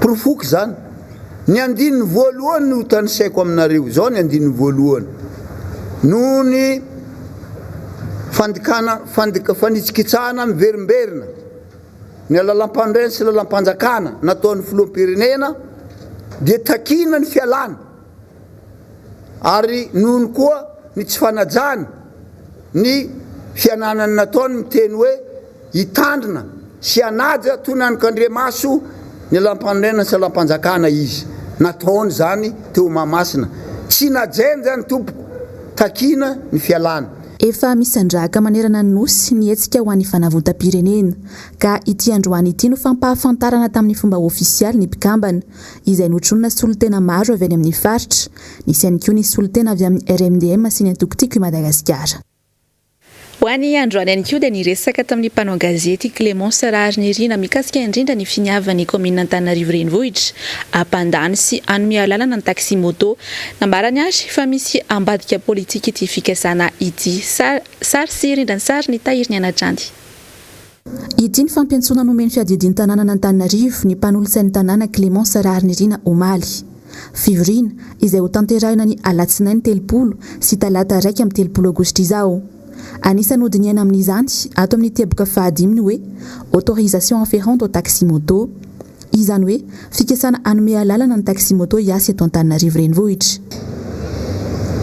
Porofoko izany. Ny andininy voalohany no tanisaiko aminareo. Izao ny andininy voalohany. Noho ny fandikana, fandika, fanitsikitsahana miverimberina ny lalàmpanorenana sy lalàmpanjakana nataon'ny filoham-pirenena dia takiana ny fialana ary noho ny koa ny tsy fanajana ny fiananany nataony miteny hoe Hitandrina sy hanaja toy ny anokandriamaso ny lalàmpanorenana sy lalàmpanjakana izy. Nataony izany teo Mahamasina. Tsy najainy izany tompoko. Takiana ny fialana. Efa misandrahaka manerana ny Nosy ny hetsika ho an'ny fanavotam-pirenena, ka ity androany ity no fampahafantarana tamin'ny fomba ofisialy ny mpikambana, izay notronina solontena maro avy any amin'ny faritra. Nisy ihany koa ny solontena avy amin'ny RMDM sy ny antoko Tiako i Madagasikara. Ho an'ny androany ihany koa dia niresaka tamin'ny mpanao gazety Clémence Raharinirina mikasika indrindra ny finiavan'ny kaominina Antananarivo Renivohitra hampandany sy hanome alalana ny taxi moto. Nambarany ary fa misy ambadika politika ity fikasana ity. Sary sy rindran-tsary ny Tahiry Ny Anatrandy. Ity ny fampiantsoana nomen'ny fiadidian-tanànan'Antananarivo ny mpanolotsain'ny tanàna Clémence Raharinirina omaly. Fivoriana izay hotanterahina ny alatsinainy 30 sy talata 31 aogositra izao. Anisan'ny hodinihana amin'izany ato amin'ny teboka fahadimy ny hoe autorisation afférente au taxi-moto. Izany hoe fikasana hanome alalana ny taxi-moto hiasa eto Antananarivo Renivohitra.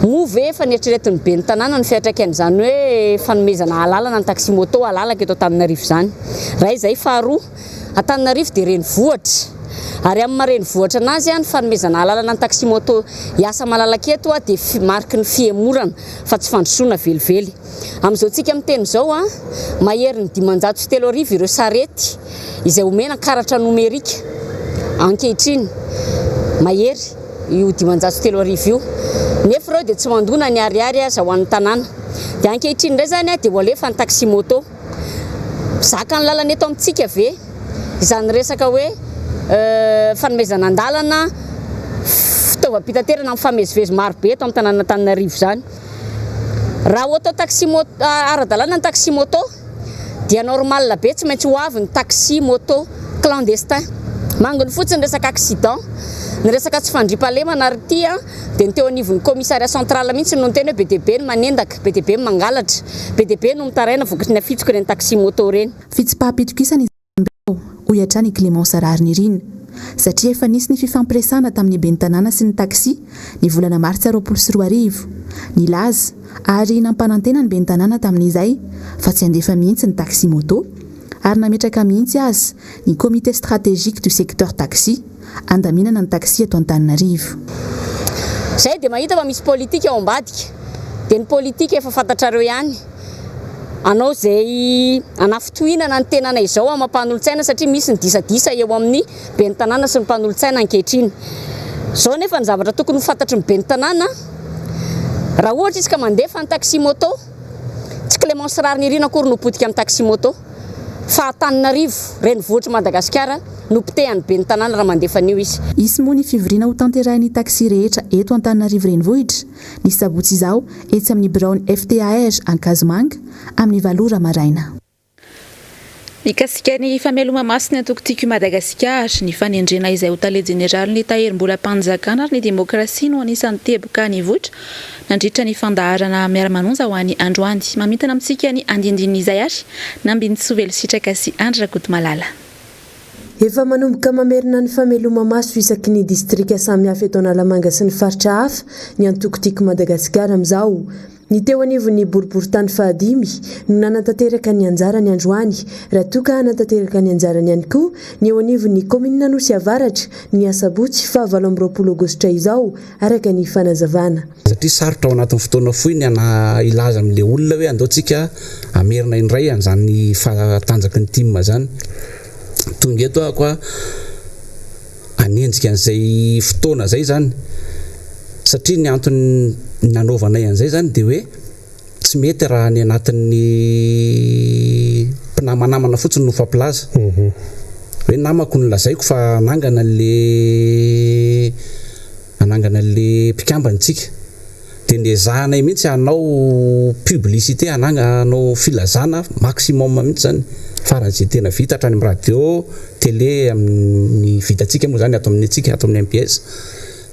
Moa ve efa neritreretin'ny ben'ny tanàna ny fiantraikan'izany hoe fanomezana alalana ny taxi moto halalaka eto Antananarivo izany? Iray izay. Faharoa, Antananarivo dia renivohitra ary amin'ny maha renivohitra anazy, ny fanomezana alalana ny taxi moto hiasa malalaka eto dia mariky ny fihemorana fa tsy fandrosoana velively. Amin'izao tsika miteny izao, maherin'ny 3500 ireo sarety izay omena karatra nomerika ankehitriny, mahery io 3500 io, nefa ireo dia tsy mandoa na ny ariary aza ho an'ny tanàna. Dia ankehitriny indray izany dia ho alefa ny taxi moto. Zaka ny lalana eto amintsika ve izany resaka hoe fanomezana an-dalana fitaovam-pitaterana mifamezivezy maro be eto amin'ny tanànan'Antananarivo izany? Raha ho atao taxi moto ara-dalàna ny taxi moto dia normal be tsy maintsy ho avy ny taxi moto clandestin. Manginy fotsiny ny resaka accident, ny resaka tsy fandriampahalemana ary ity an dia ny teo anivon'ny commissariat central mihitsy no niteny hoe be dia be ny manendaka, be dia be ny mangalatra, be dia be no mitaraina vokatry ny afitsoka ireny taxi moto ireny. Fitsipaham-pitokisana izany ao, hoy hatrany i Clémence Raharinirina, satria efa nisy ny fifampiresahana tamin'ny ben'ny tanàna sy ny taxi ny volana martsa 2020. Nilaza ary nampanantena ny ben'ny tanàna tamin'izay fa tsy handefa mihitsy ny taxi moto ary nametraka mihitsy aza ny comité stratégique du secteur taxi handaminana ny taxi eto Antananarivo. Izay dia mahita fa misy politika ao ambadika, dia ny politika efa fantatrareo ihany, hanao izay hanafintohinana ny tenanay izao amin'ny mpanolotsaina satria misy ny disadisa eo amin'ny ben'ny tanàna sy ny mpanolotsaina ankehitriny. Izao anefa ny zavatra tokony ho fantatry ny ben'ny tanàna, raha ohatra izy ka mandefa ny taxi moto, tsy Clémence Raharinirina akory no potika amin'ny taxi moto. Fa Antananarivo, renivohitr'i Madagasikara, no potehan'ny ben'ny tanàna raha mandefa an'io izy. Hisy moa ny fivoriana hotanterahin'ny taxi rehetra eto Antananarivo renivohitra, ny sabotsy izao, etsy amin'ny biraon'ny FTAR Ankazomanga, amin'ny valo ora maraina. Mikasika ny fameloma-maso ny antoko Tiako i Madagasikara, ny fanendrena izay ho tale jeneralin'ny Tahirim-bolam-panjakana ary ny demokrasia no anisan'ny teboka nivoitra nandritra ny fandaharana Miara-manonja ho an'ny androany. Mamintana amintsika ny andindinin'izay ary Nambinintsoa Velositraka sy Andry Rakotomalala. Efa manomboka mamerina ny fameloma-maso isaky ny distrika samihafa eto Analamanga sy ny faritra hafa ny antoko Tiako Madagasikara amin'izao. Ny teo anivon'ny boriborintany fahadimy no nanatanteraka ny anjarany androany, raha toa ka hanatanteraka ny anjarany ihany koa ny eo anivon'ny kaominina Anosy Avaratra ny asabotsy faha 28 aogositra izao, araka ny fanazavana. Satria sarotra ao anatin'ny fotoana fohy ny hilaza amin'ilay olona hoe andao tsika hamerina indray an'izany fahatanjaky ny tim izany. Tonga eto aho koa hanenjika an'izay fotoana izay izany satria ny antony nanaovanay an'izay izany dia hoe tsy mety raha any anatin'ny mpinamanamana fotsiny no mifampilaza. Hoe namako no lazaiko fa hanangana an'le hanangana an'le mpikambana isika. Dia nezahanay mihitsy hanao publicité, hanao filazana maximum mihitsy izany, faran'izay tena vita hatrany amin'ny radio, télé, amin'ny vitantsika moa izany ato amin'ny antsika, ato amin'ny MPS.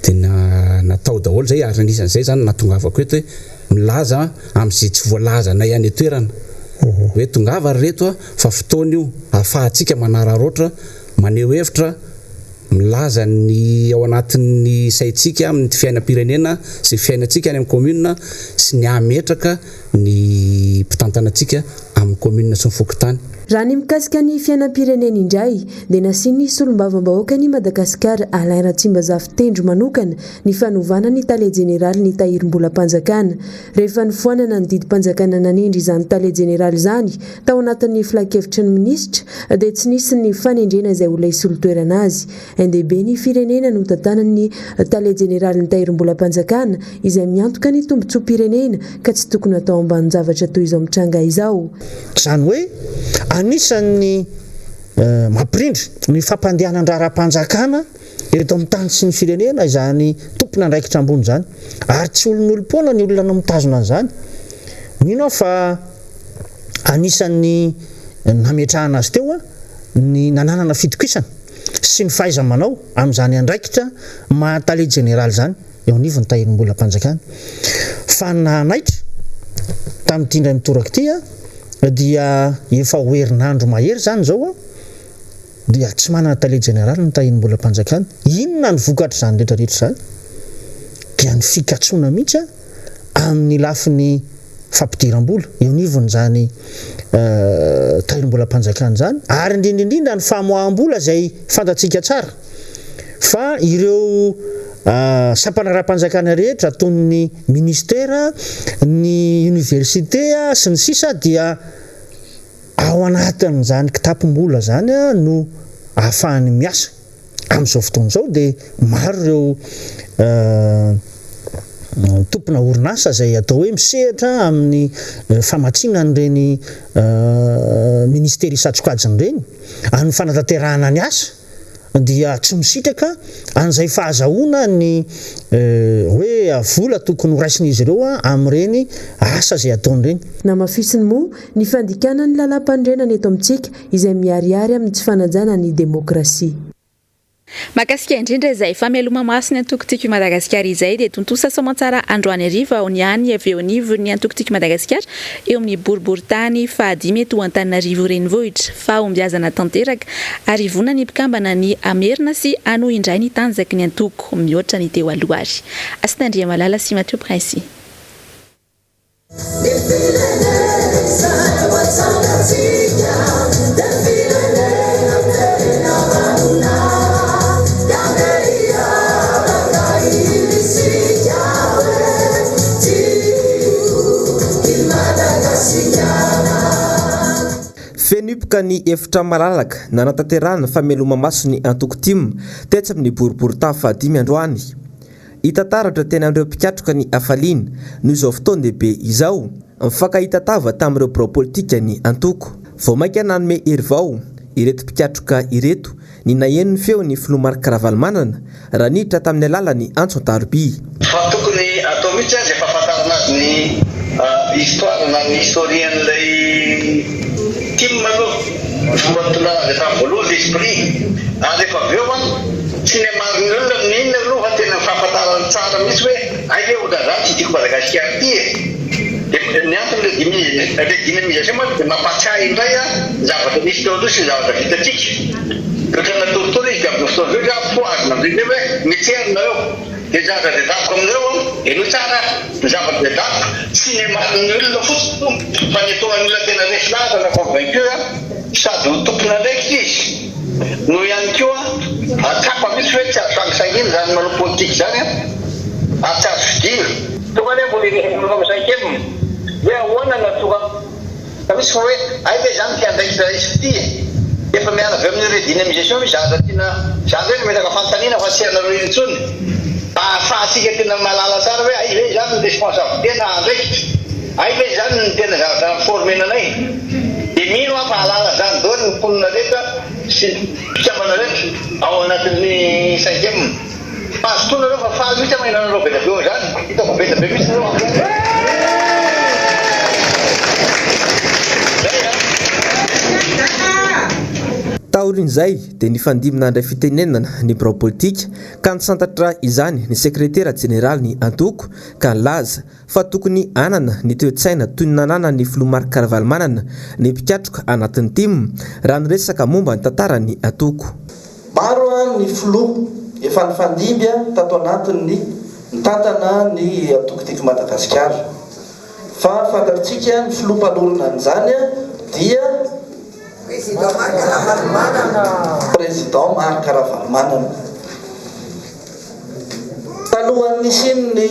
Dia natao daholo izay ary anisan'izay izany nahatongavako eto hoe milaza amin'izay tsy voalazanay any an-toerana hoe tongava ry reto fa fotoana io ahafahantsika manararaotra, maneho hevitra, milaza ny ao anatin'ny saintsika amin'ny fiainam-pirenena sy ny fiainantsika any amin'ny commune sy ny hametraka ny mpitantana antsika amin'ny commune sy ny fokontany. Raha ny mikasika ny fiainam-pirenena indray dia nasian'ny solombavambahoakan'i Madagasikara Alain Ratsimbazafy tendro manokana ny fanovana ny tale jeneralin'ny tahirim-bolam-panjakana. Rehefa nofoanana ny didim-panjakana nanendry izany tale jeneraly izany Tao anatin'ny filankevitry ny minisitra dia tsy nisy ny fanendrena izay olona hisolo toerana azy. NDB ny firenena no tantanan'ny tale jeneralin'ny tahirim-bolam-panjakana izay miantoka ny tombontsoam-pirenena ka tsy tokony hatao ambanin-javatra toy izao mitranga izao. Izany hoe anisan'ny mampirindra ny fampandehanan-draharaham-panjakana eto amin'ny tany sy ny firenena izany tompon'andraikitra ambony izany ary tsy olon'olom-poana ny olona no mitazona an'izany. Mino aho fa Anisan'ny nametrahana azy teo ny nananana fitokisana sy ny fahaiza-manao amin'izany andraikitra maha tale jeneraly izany eo anivon'ny tahirim-bolam-panjakana. Fa ny nahanaitra tamin'ity indray mitoraka ity dia efa ho herinandro mahery izany izao dia tsy manana tale jeneraly ny tahirim-bolam-panjakana. Inona ny vokatr'izany rehetra rehetra izany? Dia ny fikatsoana mihitsy. amin'ny lafiny fampidiram-bola eo anivon'izany tahirim-bolam-panjakana izany ary indrindra indrindra ny famoaham-bola izay fantatsika tsara fa ireo sampan'araham-panjakana rehetra toy ny ministera, ny université sy ny sisa dia ao anatin'izany kitapom-bola izany no ahafahany miasa. Amin'izao fotoana izao dia maro ireo tompona orinasa izay atao hoe misehatra amin'ny famatsiana an'ireny minisitera isan-tsokajiny ireny amin'ny fanatanterahana ny asa dia tsy misitraka an'izay fahazahoana ny hoe vola tokony horaisin'izy ireo amin'ireny asa izay ataony ireny. Namafisiny moa ny fandikana ny lalàmpanorenana eto amintsika izay miharihary amin'ny tsy fanajana ny demokrasia. Mahakasika indrindra izay fameloma-maso ny antoko Tiako i Madagasikara izay dia tontosa soamantsara androany hariva ao ny any avy eo anivon'ny antoko Tiako i Madagasikara eo amin'ny boriborintany fahadimy eto Antananarivo Renivohitra. Fahombiazana tanteraka ary vonona ny mpikambana ny hamerina sy hanohy indray ny tanjaky ny antoko mihoatra ny teo aloha ary Hasina Andriamalala sy Mathieu Princy. Feno hipoka ny efitra malalaka nanatanterahana fameloma-maso ny antoko tim tetsy amin'ny boriborintany fahadimy androany. Hita taratra teny amin'ireo mpikatroka ny hafaliana noho izao fotoan-dehibe izao. Nifankahita tava tamin'ireo birao politika ny antoko. Vao mainka nanome hery vao ireto mpikatroka ireto ny naheno ny feon'ny filoha Marc Ravalomanana raha niditra tamin'ny alalan'ny antso an-tarobia. Fa tokony atao mihitsy aza efa fantarina azy ny histoire na ny historien-n'ilay tim aloha, ny fomba nitondrana azy hatramin'ny voalohany, l'esprit, ary rehefa avy eo an, tsy ny hamarin'ny olona no inona aloha fa tena ny fahafantarany tsara mihitsy hoe hay ve ohatran'izany ity tiako Madagasikara ity e! Dia ny antony le dynamisation mantsy dia mampahatsiahy indray an ny zavatra nisy teo aloha sy ny zavatra vitantsika. Dia ohatran'ny natoritory izy dia amin'izao fotoana izao izy fohazina amin'izay hoe mietserina eo. Dia ny zavatra tadiaviko aminareo an, henoy tsara an, ny zavatra tadiaviko tsy ny hamarin'ny olona fotsiny fa ny ataon'ny olona tena resy lahatra na convaincu an, sady ho tompon'andraikitra izy no ihany koa hahatsapa mihitsy hoe tsy azo sangisangiana izany manao politika izany an, ary tsy azo fidiana. Tonga anie mbola hiresaka aminareo amin'ny cinquième hoe ahoana no hahatonga. Fa misy fa hoe hay ve izany ity andraikitra raisiko ity e! Efa miala avy eo amin'io redynamisation io zavatra tiana, za ndray nametraka fanontaniana fa tsy ianareo intsony mba ahafahantsika tena mahalala tsara hoe hay ve izany ny responsabilité na andraikitra, hay ve izany ny tena zavatra ni-former-na anay. Dia mino aho fa hahalala an'izany daholo ny mponina rehetra sy ny mpikambana rehetra ao anatin'ny cinquième. Mazotoa nareo fa faly mihitsy aho maheno anareo be dia be ao izany. Hitako be dia be mihitsy nareo androany. Zay an. Taorian'izay dia nifandimby nandray fitenenana ny birao politika ka nisantatra izany ny sekretera jeneralin'ny antoko ka nilaza fa tokony hanana ny toe-tsaina toy ny nananan'ny filoha Marc Ravalomanana ny mpikatroka anatin'ny tim raha niresaka momba ny tantaran'ny antoko. Maro ny filoha efa nifandimby tato anatin'ny nitantana ny antoko Tiako Madagasikara. Fa fantatsika ny filoha mpanorina an'izany dia Président Marc Ravalomanana. Président Marc Ravalomanana. Talohan'ny nisian'ny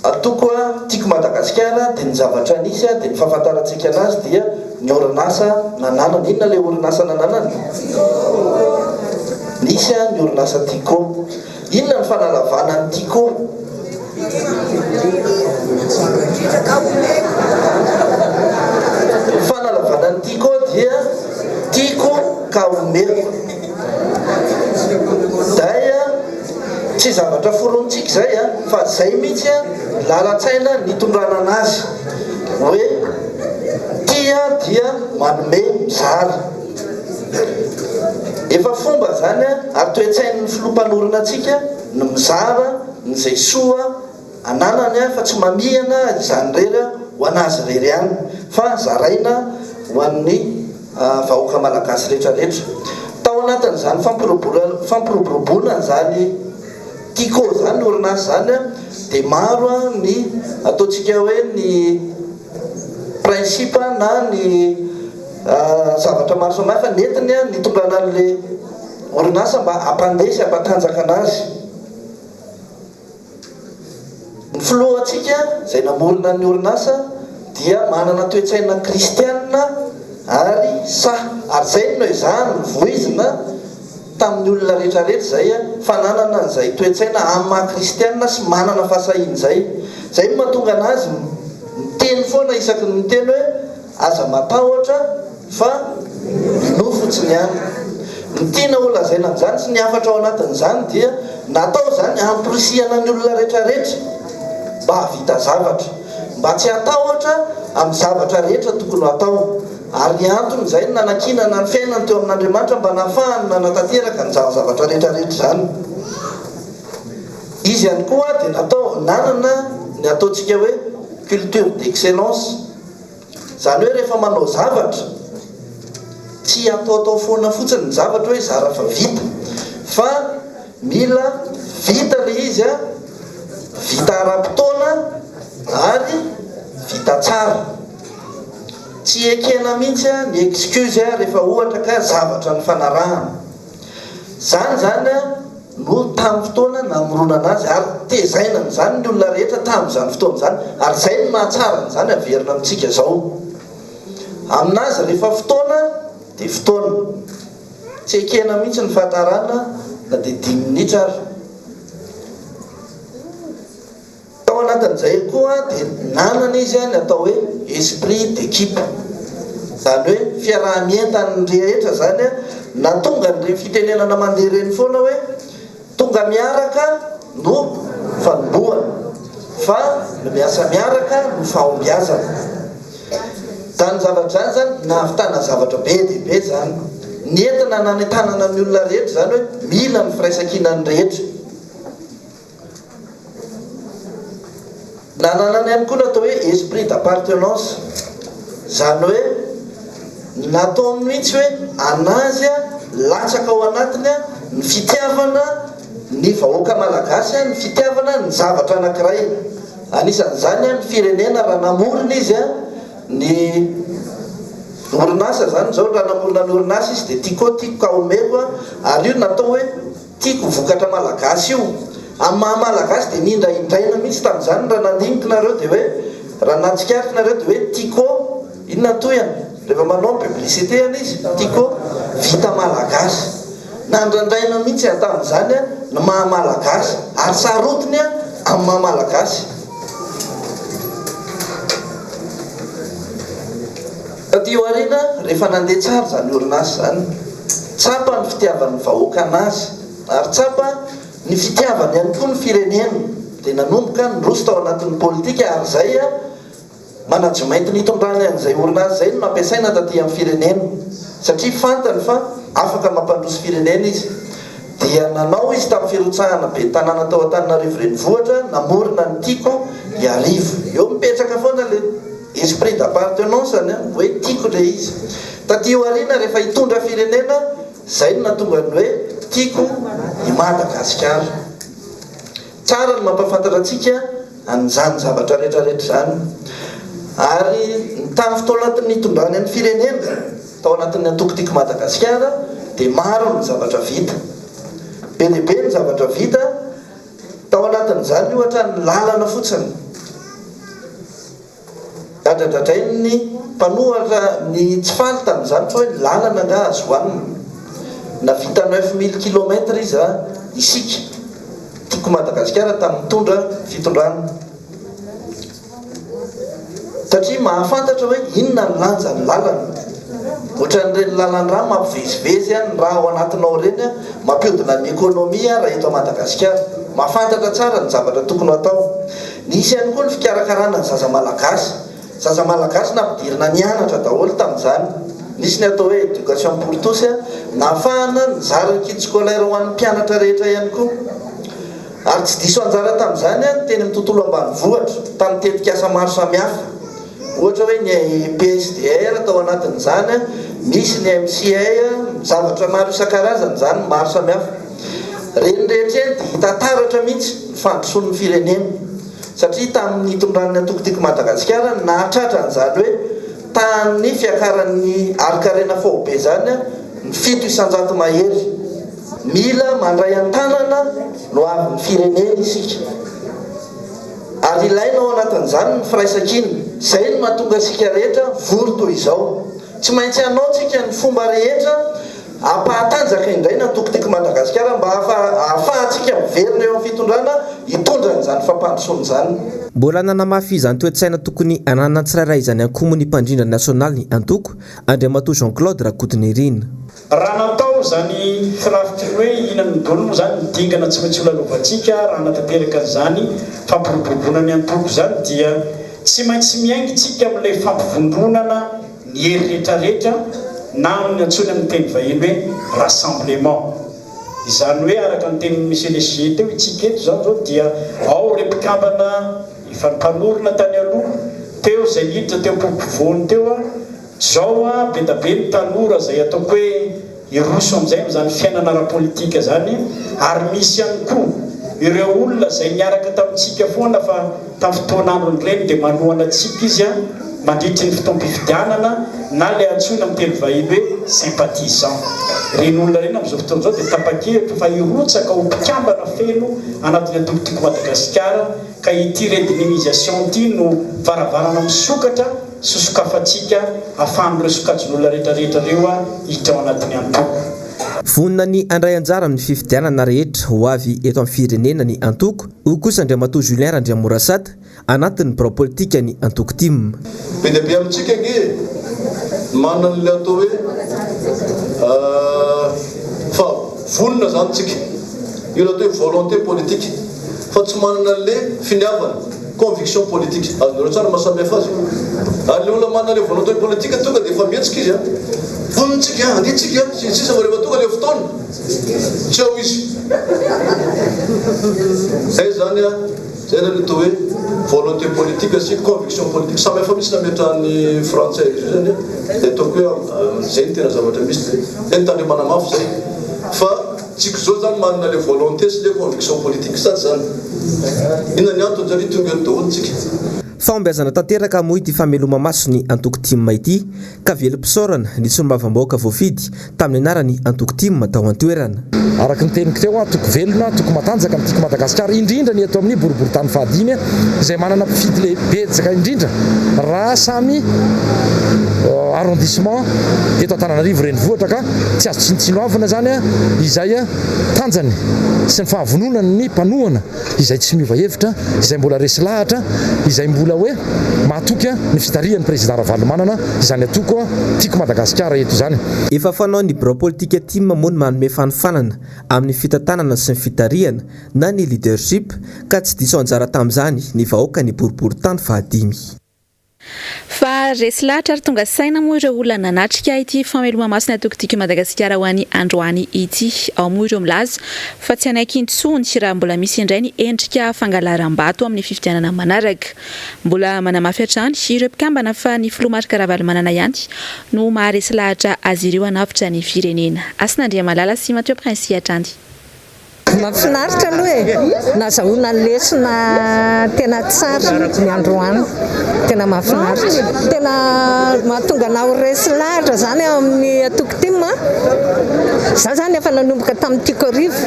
antoko Tiako Madagasikara dia ny zavatra nisy dia ny fahafantarantsika anazy dia ny orinasa nananany. Inona ilay orinasa nananany? Nisy ny orinasa Tiko. Inona ny fanalavana ny Tiko? Ny fanalavana ny Tiko dia Tiako ka omeko. Zay tsy zavatra foronontsika izay fa zay mihitsy ny lalan-tsaina nitondrana anazy hoe tia dia manome mizara. Efa fomba izany ary toe-tsain'ny filoha mpanorina antsika ny mizara ny izay soa ananany fa tsy mamihana izany irery ho an'azy irery ihany fa zaraina ho an'ny vahoaka malagasy rehetra rehetra. Tao anatin'izany fampiroboroboana an'izany Tiko izany, orinasa izany, dia maro ny ataontsika hoe ny principe na ny zavatra maro samihafa nentiny nitondrana an'ilay orinasa mba hampandeha sy hampatanjaka anazy. Ny filohantsika izay namorona ny orinasa dia manana toe-tsaina kristiana ary sahy. Ary izay no noezahany novoizina tamin'ny olona rehetra rehetra izay fa nanana an'izay toe-tsaina amin'ny maha kristiana sy manana fahasahiana izay. Izay no mahatonga anazy miteny foana isaky ny miteny hoe Aza matahotra fa minoa fotsiny ihany. Ny tiana ho lazaina amin'izany sy ny hafatra ao anatin'izany dia natao izany hamporisihana ny olona rehetra rehetra mba hahavita zavatra, mba tsy hatahotra amin'ny zavatra rehetra tokony ho atao. Ary ny antony izay no nanankinana ny fiainany teo amin'Andriamanitra mba nahafahany nanatanteraka an'izany zavatra rehetra rehetra izany. Izy ihany koa dia natao nanana ny ataontsika hoe culture d'excellence. Izany hoe rehefa manao zavatra, tsy ataotao foana fotsiny ny zavatra hoe zara fa vita, fa mila vita ilay izy an, vita ara-potoana ary vita tsara. Tsy ekena mihitsy ny excuse rehefa ohatra ka zavatra nifanarahana. Izany izany no tamin'ny fotoana namoronana azy ary tezaina amin'izany ny olona rehetra tamin'izany fotoana izany ary izay no mahatsara an'izany averina amintsika izao. Aminazy rehefa fotoana dia fotoana. Tsy ekena mihitsy ny fahatarana na dia dimy minitra ary. Tao anatin'izay koa dia nanana izy ny atao hoe esprit d'équipe. Izany hoe fiaraha-mientan'ny rehetra izany nahatonga an'ireny fitenenana mandeha ireny foana hoe tonga miaraka no fanombohana fa ny miasa miaraka no fahombiazana. Izany zavatra izany izany nahavitana zavatra be dia be izany. Nentina nanentanana ny olona rehetra izany hoe mila ny firaisankinan'ny rehetra. Nananany ihany koa ny atao hoe esprit d'appartenance, izany hoe nataony mihitsy hoe an'azy latsaka ao anatiny ny fitiavana ny vahoaka malagasy, ny fitiavana ny zavatra anankiray. Anisan'izany ny firenena raha namorona izy ny orinasa izany izao, raha namorona ny orinasa izy dia tiako tiako ka omeko ary io natao hoe Tiako vokatra malagasy io. Amin'ny maha malagasy dia nindraindraina mihitsy tamin'izany raha nandinika nareo dia hoe raha nahatsikaritra nareo dia hoe Tiko inona ny tohiny rehefa manao ny publicité any izy Tiko vita malagasy. Nandrandraina mihitsy aho tamin'izany ny maha malagasy ary sarotiny amin'ny maha malagasy. Taty aoriana, rehefa nandeha tsara izany orinasa izany, tsapa ny fitiavan'ny vahoaka anazy ary tsapa ny fitiavany ihany koa ny firenena, dia nanomboka niroso tao anatin'ny politika ary izay management nitondrany an'izay orinasa izay no nampiasaina taty amin'ny firenena satria fantany fa afaka mampandroso firenena izy. Dia nanao izy tamin'ny firotsahana ben'ny tanàna tao Antananarivo renivohitra, namorona ny Tiako Iarivo. Eo mipetraka foana ilay esprit d'appartenance-ny an, hoe tiako ilay izy. Taty aoriana rehefa hitondra firenena, izay no nahatonga ny hoe Tiako i Madagasikara. Tsara ny mampahafantatra antsika an'izany zavatra rehetra rehetra izany. Ary ny tamin'ny fotoana nitondrany ny firenena, tao anatin'ny antoko Tiako Madagasikara, dia maro ny zavatra vita. Be dia be ny zavatra vita, tao anatin'izany ohatra ny lalana fotsiny. Dradradradrain'ny mpanohatra ny tsy faly tamin'izany fa hoe ny lalana angaha azo hohanina. Navita 9000 kilomètres izy a, isika, Tiako Madagasikara tamin'ny nitondra fitondrana. Satria mahafantatra hoe inona ny lanjan'ny lalana. Ohatran'ireny lalan-drà mampivezivezy ny rà ao anatinao ireny, mampihodina ny économie raha eto Madagasikara. Mahafantatra tsara ny zavatra tokony ho atao. Nisy ihany koa ny fikarakarana ny zaza malagasy. Zaza malagasy nampidirina nianatra daholo tamin'izany. Nisy ny atao hoe éducation pour tous, nahafahana nizara ny kit scolaire ho an'ny mpianatra rehetra ihany koa. Ary tsy diso anjara tamin'izany ny teny amin'ny tontolo ambanivohitra, tamin'ny tetikasa maro samihafa. Ohatra hoe ny PSDR tao anatin'izany, misy ny MCA, zavatra maro isan-karazany izany, maro samihafa. Ireny rehetra ireny dia hita taratra mihitsy ny fandrosoan'ny firenena. Satria tamin'ny nitondran'ny antoko Tiako Madagasikara no nahatratra an'izany hoe tahan'ny fiakaran'ny harinkarena faobe izany ny 7% mahery. Mila mandray an-tanana ny hoavin'ny firenena isika. Ary ilaina ao anatin'izany ny firaisankina. Izay no mahatonga antsika rehetra vory toy izao. Tsy maintsy hanaontsika ny fomba rehetra hampahatanjaka indray ny antoko Tiako Madagasikara mba hahafahantsika miverina eo amin'ny fitondrana hitondra an'izany fampandrosoana izany. Mbola nanamafy izany toe-tsaina tokony hananan'ny tsirairay izany ihany koa moa ny mpandrindra nasionaly ny antoko, Andriamatoa Jean Claude Rakotonirina. Raha natao izany firafitry ny hoe inona ny dolo moa izany ny dingana tsy maintsy holalovantsika raha hanatanteraka an'izany fampiroboroboana ny antoko izany dia tsy maintsy miainga isika amin'ilay fampivondronana ny hery rehetrarehetra na amin'ny antsoina amin'ny teny vahiny hoe rassemblement. Izany hoe araka ny tenin'i Monsieur le SG teo isika eto izany izao dia ao ireo mpikambana efa mpanorina tany aloha teo izay niditra teo am-povoany teo Zao a, be da be ny tanora zay ataoko hoe hiroso amizay amizany fiainana ara-politika zany ary misy ihany koa ireo olona zay niaraka tamintsika foana fa tamin'ny fotoan'androny ireny dia manohana antsika izy a mandritry ny fotoam-pifidianana na ilay antsoina amin'ny teny vahiny hoe sympathisant. Ireny olona ireny amin'izao fotoana izao dia tapa-kevitra fa hirotsaka ho mpikambana feno anatin'ny antoko Tiako Madagasikara ka ity redynamisation ity no varavarana misokatra sy sokafantsika afahan'ireo sokajin'olona rehetra rehetra ireo hiditra ao anatin'ny antoko. Vonona ny handray anjara amin'ny fifidianana rehetra ho avy eto amin'ny firenena ny antoko, hoy kosa Andriamatoa Julien Randriamorasata, anatin'ny birao politikan'ny antoko tim. Be dia be amintsika ange manana an'ilay atao hoe fa vonona izany tsika, io ilay atao hoe volonté politique, fa tsy manana an'ilay finiavana, conviction politique. Azonareo tsara ny maha samy hafa azy. Ary ilay olona manana ilay volonté politique tonga dia efa mihetsika izy an! Vonona tsika, andeha tsika, sy ny sisa fa rehefa tonga ilay fotoana, tsy ao izy. Izay izany an! Zay zany atao hoe volonté politique sy conviction politique. Samy hafa mihitsy nametrahan'ny frantsay azy io zany dia ataoko hoe zay no tena zavatra misy dia zay no tandremana mafy zay fa tsika zao zany manana le volonté sy le conviction politique sa tsy zany? Inona ny antony satria tonga eto daholo tsika. Fahombiazana tanteraka moa ity fameloma-maso ny antoko tim ity ka velom-pisaorana ny solombavambahoaka voafidy tamin'ny anaran'ny antoko tim tao an-toerana. Araka ny teniko teo, antoko velona, antoko matanjaka ny Tiako Madagasikara, indrindra ny eto amin'ny boriborintany fahadimy izay manana mpifidy lehibetsaka indrindra raha samy arrondissement eto Antananarivo renivohitra ka tsy azo tsinontsinoavina izany izay tanjany sy ny fahavononan'ny mpanohana izay tsy miova hevitra, izay mbola resy lahatra, izay mbola hoe mahatoky ny fitarihan'ny Président Ravalomanana izany antoko Tiako Madagasikara eto izany. Efa fanaon'ny birao politika tim moa ny manome fanofanana amin'ny fitantanana sy ny fitarihana na ny leadership ka tsy diso anjara tamin'izany ny vahoakan'ny boriborintany fahadimy. Fa resy lahatra ary tonga saina moa ireo olona nanatrika ity fameloma-maso ny antoko Tiako i Madagasikara ho an'ny androany ity. Ao moa ireo milaza fa tsy hanaiky intsony raha mbola misy indray ny endrika fangalaram-bato amin'ny fifidianana manaraka. Mbola manamafy hatrany ireo mpikambana fa ny filoha Marc Ravalomanana ihany no maharesy lahatra azy ireo hanavotra ny firenena. Hasina Andriamalala sy Mathieu Princi hatrany. Mahafinaritra aloha e! Nazahoana lesona tena tsara ny androany. Tena mahafinaritra. Tena mahatonga anah ho resy lahatra izany ao amin'ny antoko tim a! Za izany efa nanomboka tamin'ny Tiako Arivo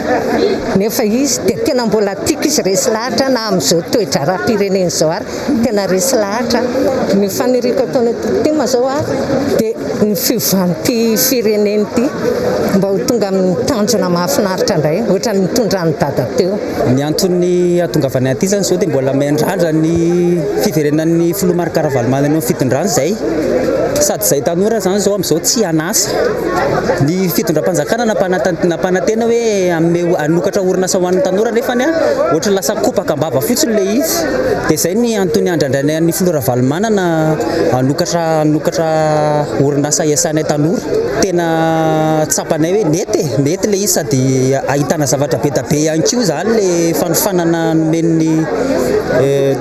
nefa izy dia tena mbola tiako izy, resy lahatra na amin'izao toe-draharaham-pirenena izao ary. Tena resy lahatra aho. Ny faniriako ataon'ny antoko tim izao dia ny fiovan'ity firenena ity mba ho tonga amin'ny tanjona mahafinaritra indray ohatran'ny nitondran'i Dada teo. Ny antony hahatongavanay aty izany izao dia mbola miandrandra ny fiverenan'ny filoha Marc Ravalomanana eo amin'ny fitondrana izay. Sady izahay tanora izany izao amin'izao tsy an'asa. Ny fitondram-panjakana nampanantena hoe hanome hanokatra orinasa ho an'ny tanora nefany ohatran'ny lasa kopaka am-bava fotsiny ilay izy. Dia izay ny antony andrandrainay an'ny filoha Ravalomanana hanokatra hanokatra orinasa hiasanay tanora. Tena tsapanay hoe nety e, nety ilay izy sady ahitana zavatra be dia be ihany koa izany ilay fanofanana nomen'ny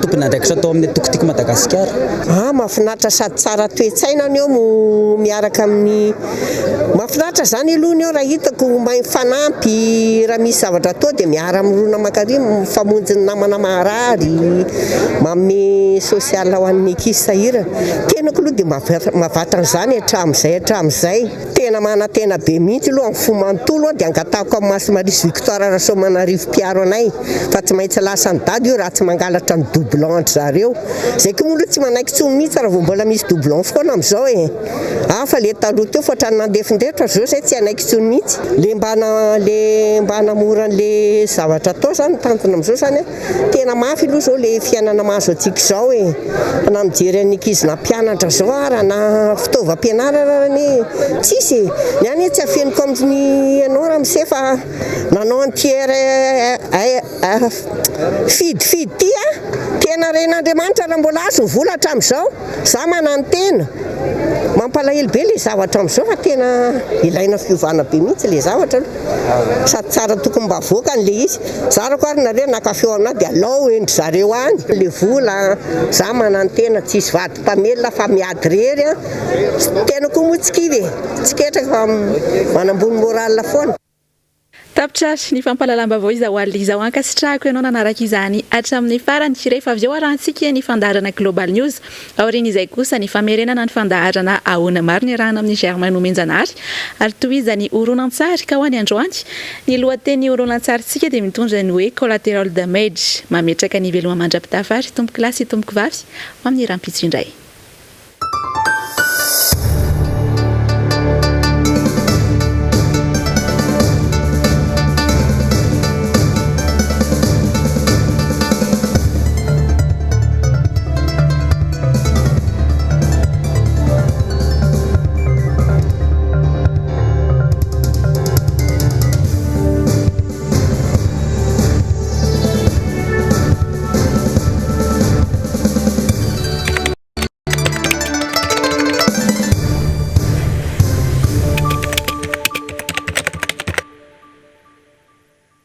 tompon'andraikitra tao amin'ny antoko Tiako Madagasikara. Ah mahafinaritra sady tsara toe-tsaina. ny eo no miaraka amin'ny mahafinaritra zany aloha ny eo raha hitako mahay mifanampy raha misy zavatra atao dia miara mirona mankary mifamonjy ny namana marary manome social ho an'ny ankizy sahirana. Tenako aloha dia mahavatra an'izany hatramin'izay hatramin'izay. Tena manantena be mihitsy aloha amin'ny fo manontolo aho dia angatahako amin'i Masy Maria sy Victoire Rasoamanarivo mpiaro anay fa tsy maintsy lasan'i Dada io raha tsy mangalatra ny doublon an-dry zareo. Izay koa moa aloha tsy manaiky intsony mihitsy raha vao mbola misy doublon foana amin'izao e! Hafa le taloha teo fa ohatran'ny nandefindefitra zao zay tsy hanaiky intsony mihitsy. Le mba le mba hanamora an'le zavatra atao zany ny tanjona amin'izao zany an! Tena mafy aloha zao le fiainana mahazo antsika izao e! Na mijery an'ny ankizy nampianatra zao ara na fitaovam-pianarana ara anie tsisy e! Ny ahy anie tsy afeniko amin'ny anao ramose fa nanao an'ity RR fidy fidy ity aho, tena ren'Andriamanitra raha mbola azo ny vola hatramin'izao, za manantena, mampalahelo be le zavatra amin'izao fa tena ilaina fiovana be mihitsy le zavatra aloha. Sady tsara tokony mba avoakany le izy. Zarako ary nareo naka feo aminah de alao endry zareo any le vola an, za manantena tsisy vady mpamelona fa miady rery an, tena koa moa tsy kivy e, tsy ketraka fa manambony moral foana. Tapitra ary ny fampahalalam-baovao izao alina izao. Ankasitrahako ianao nanaraka izany hatramin'ny farany. Rehefa avy eo arahantsika ny fandaharana Global News. Aorian'izay kosa ny famerenana ny fandaharana Ahoana Marina iarahana amin'i Germain Nomenjanahary ary tohizan'ny horonantsary ka ho any androany. Ny lohatenin'ny horonantsarintsika dia mitondra ny hoe Collateral Damage. Mametraka ny veloma mandra-pitafa ary tompokolahy sy tompokovavy ho amin'ny rahampitso indray.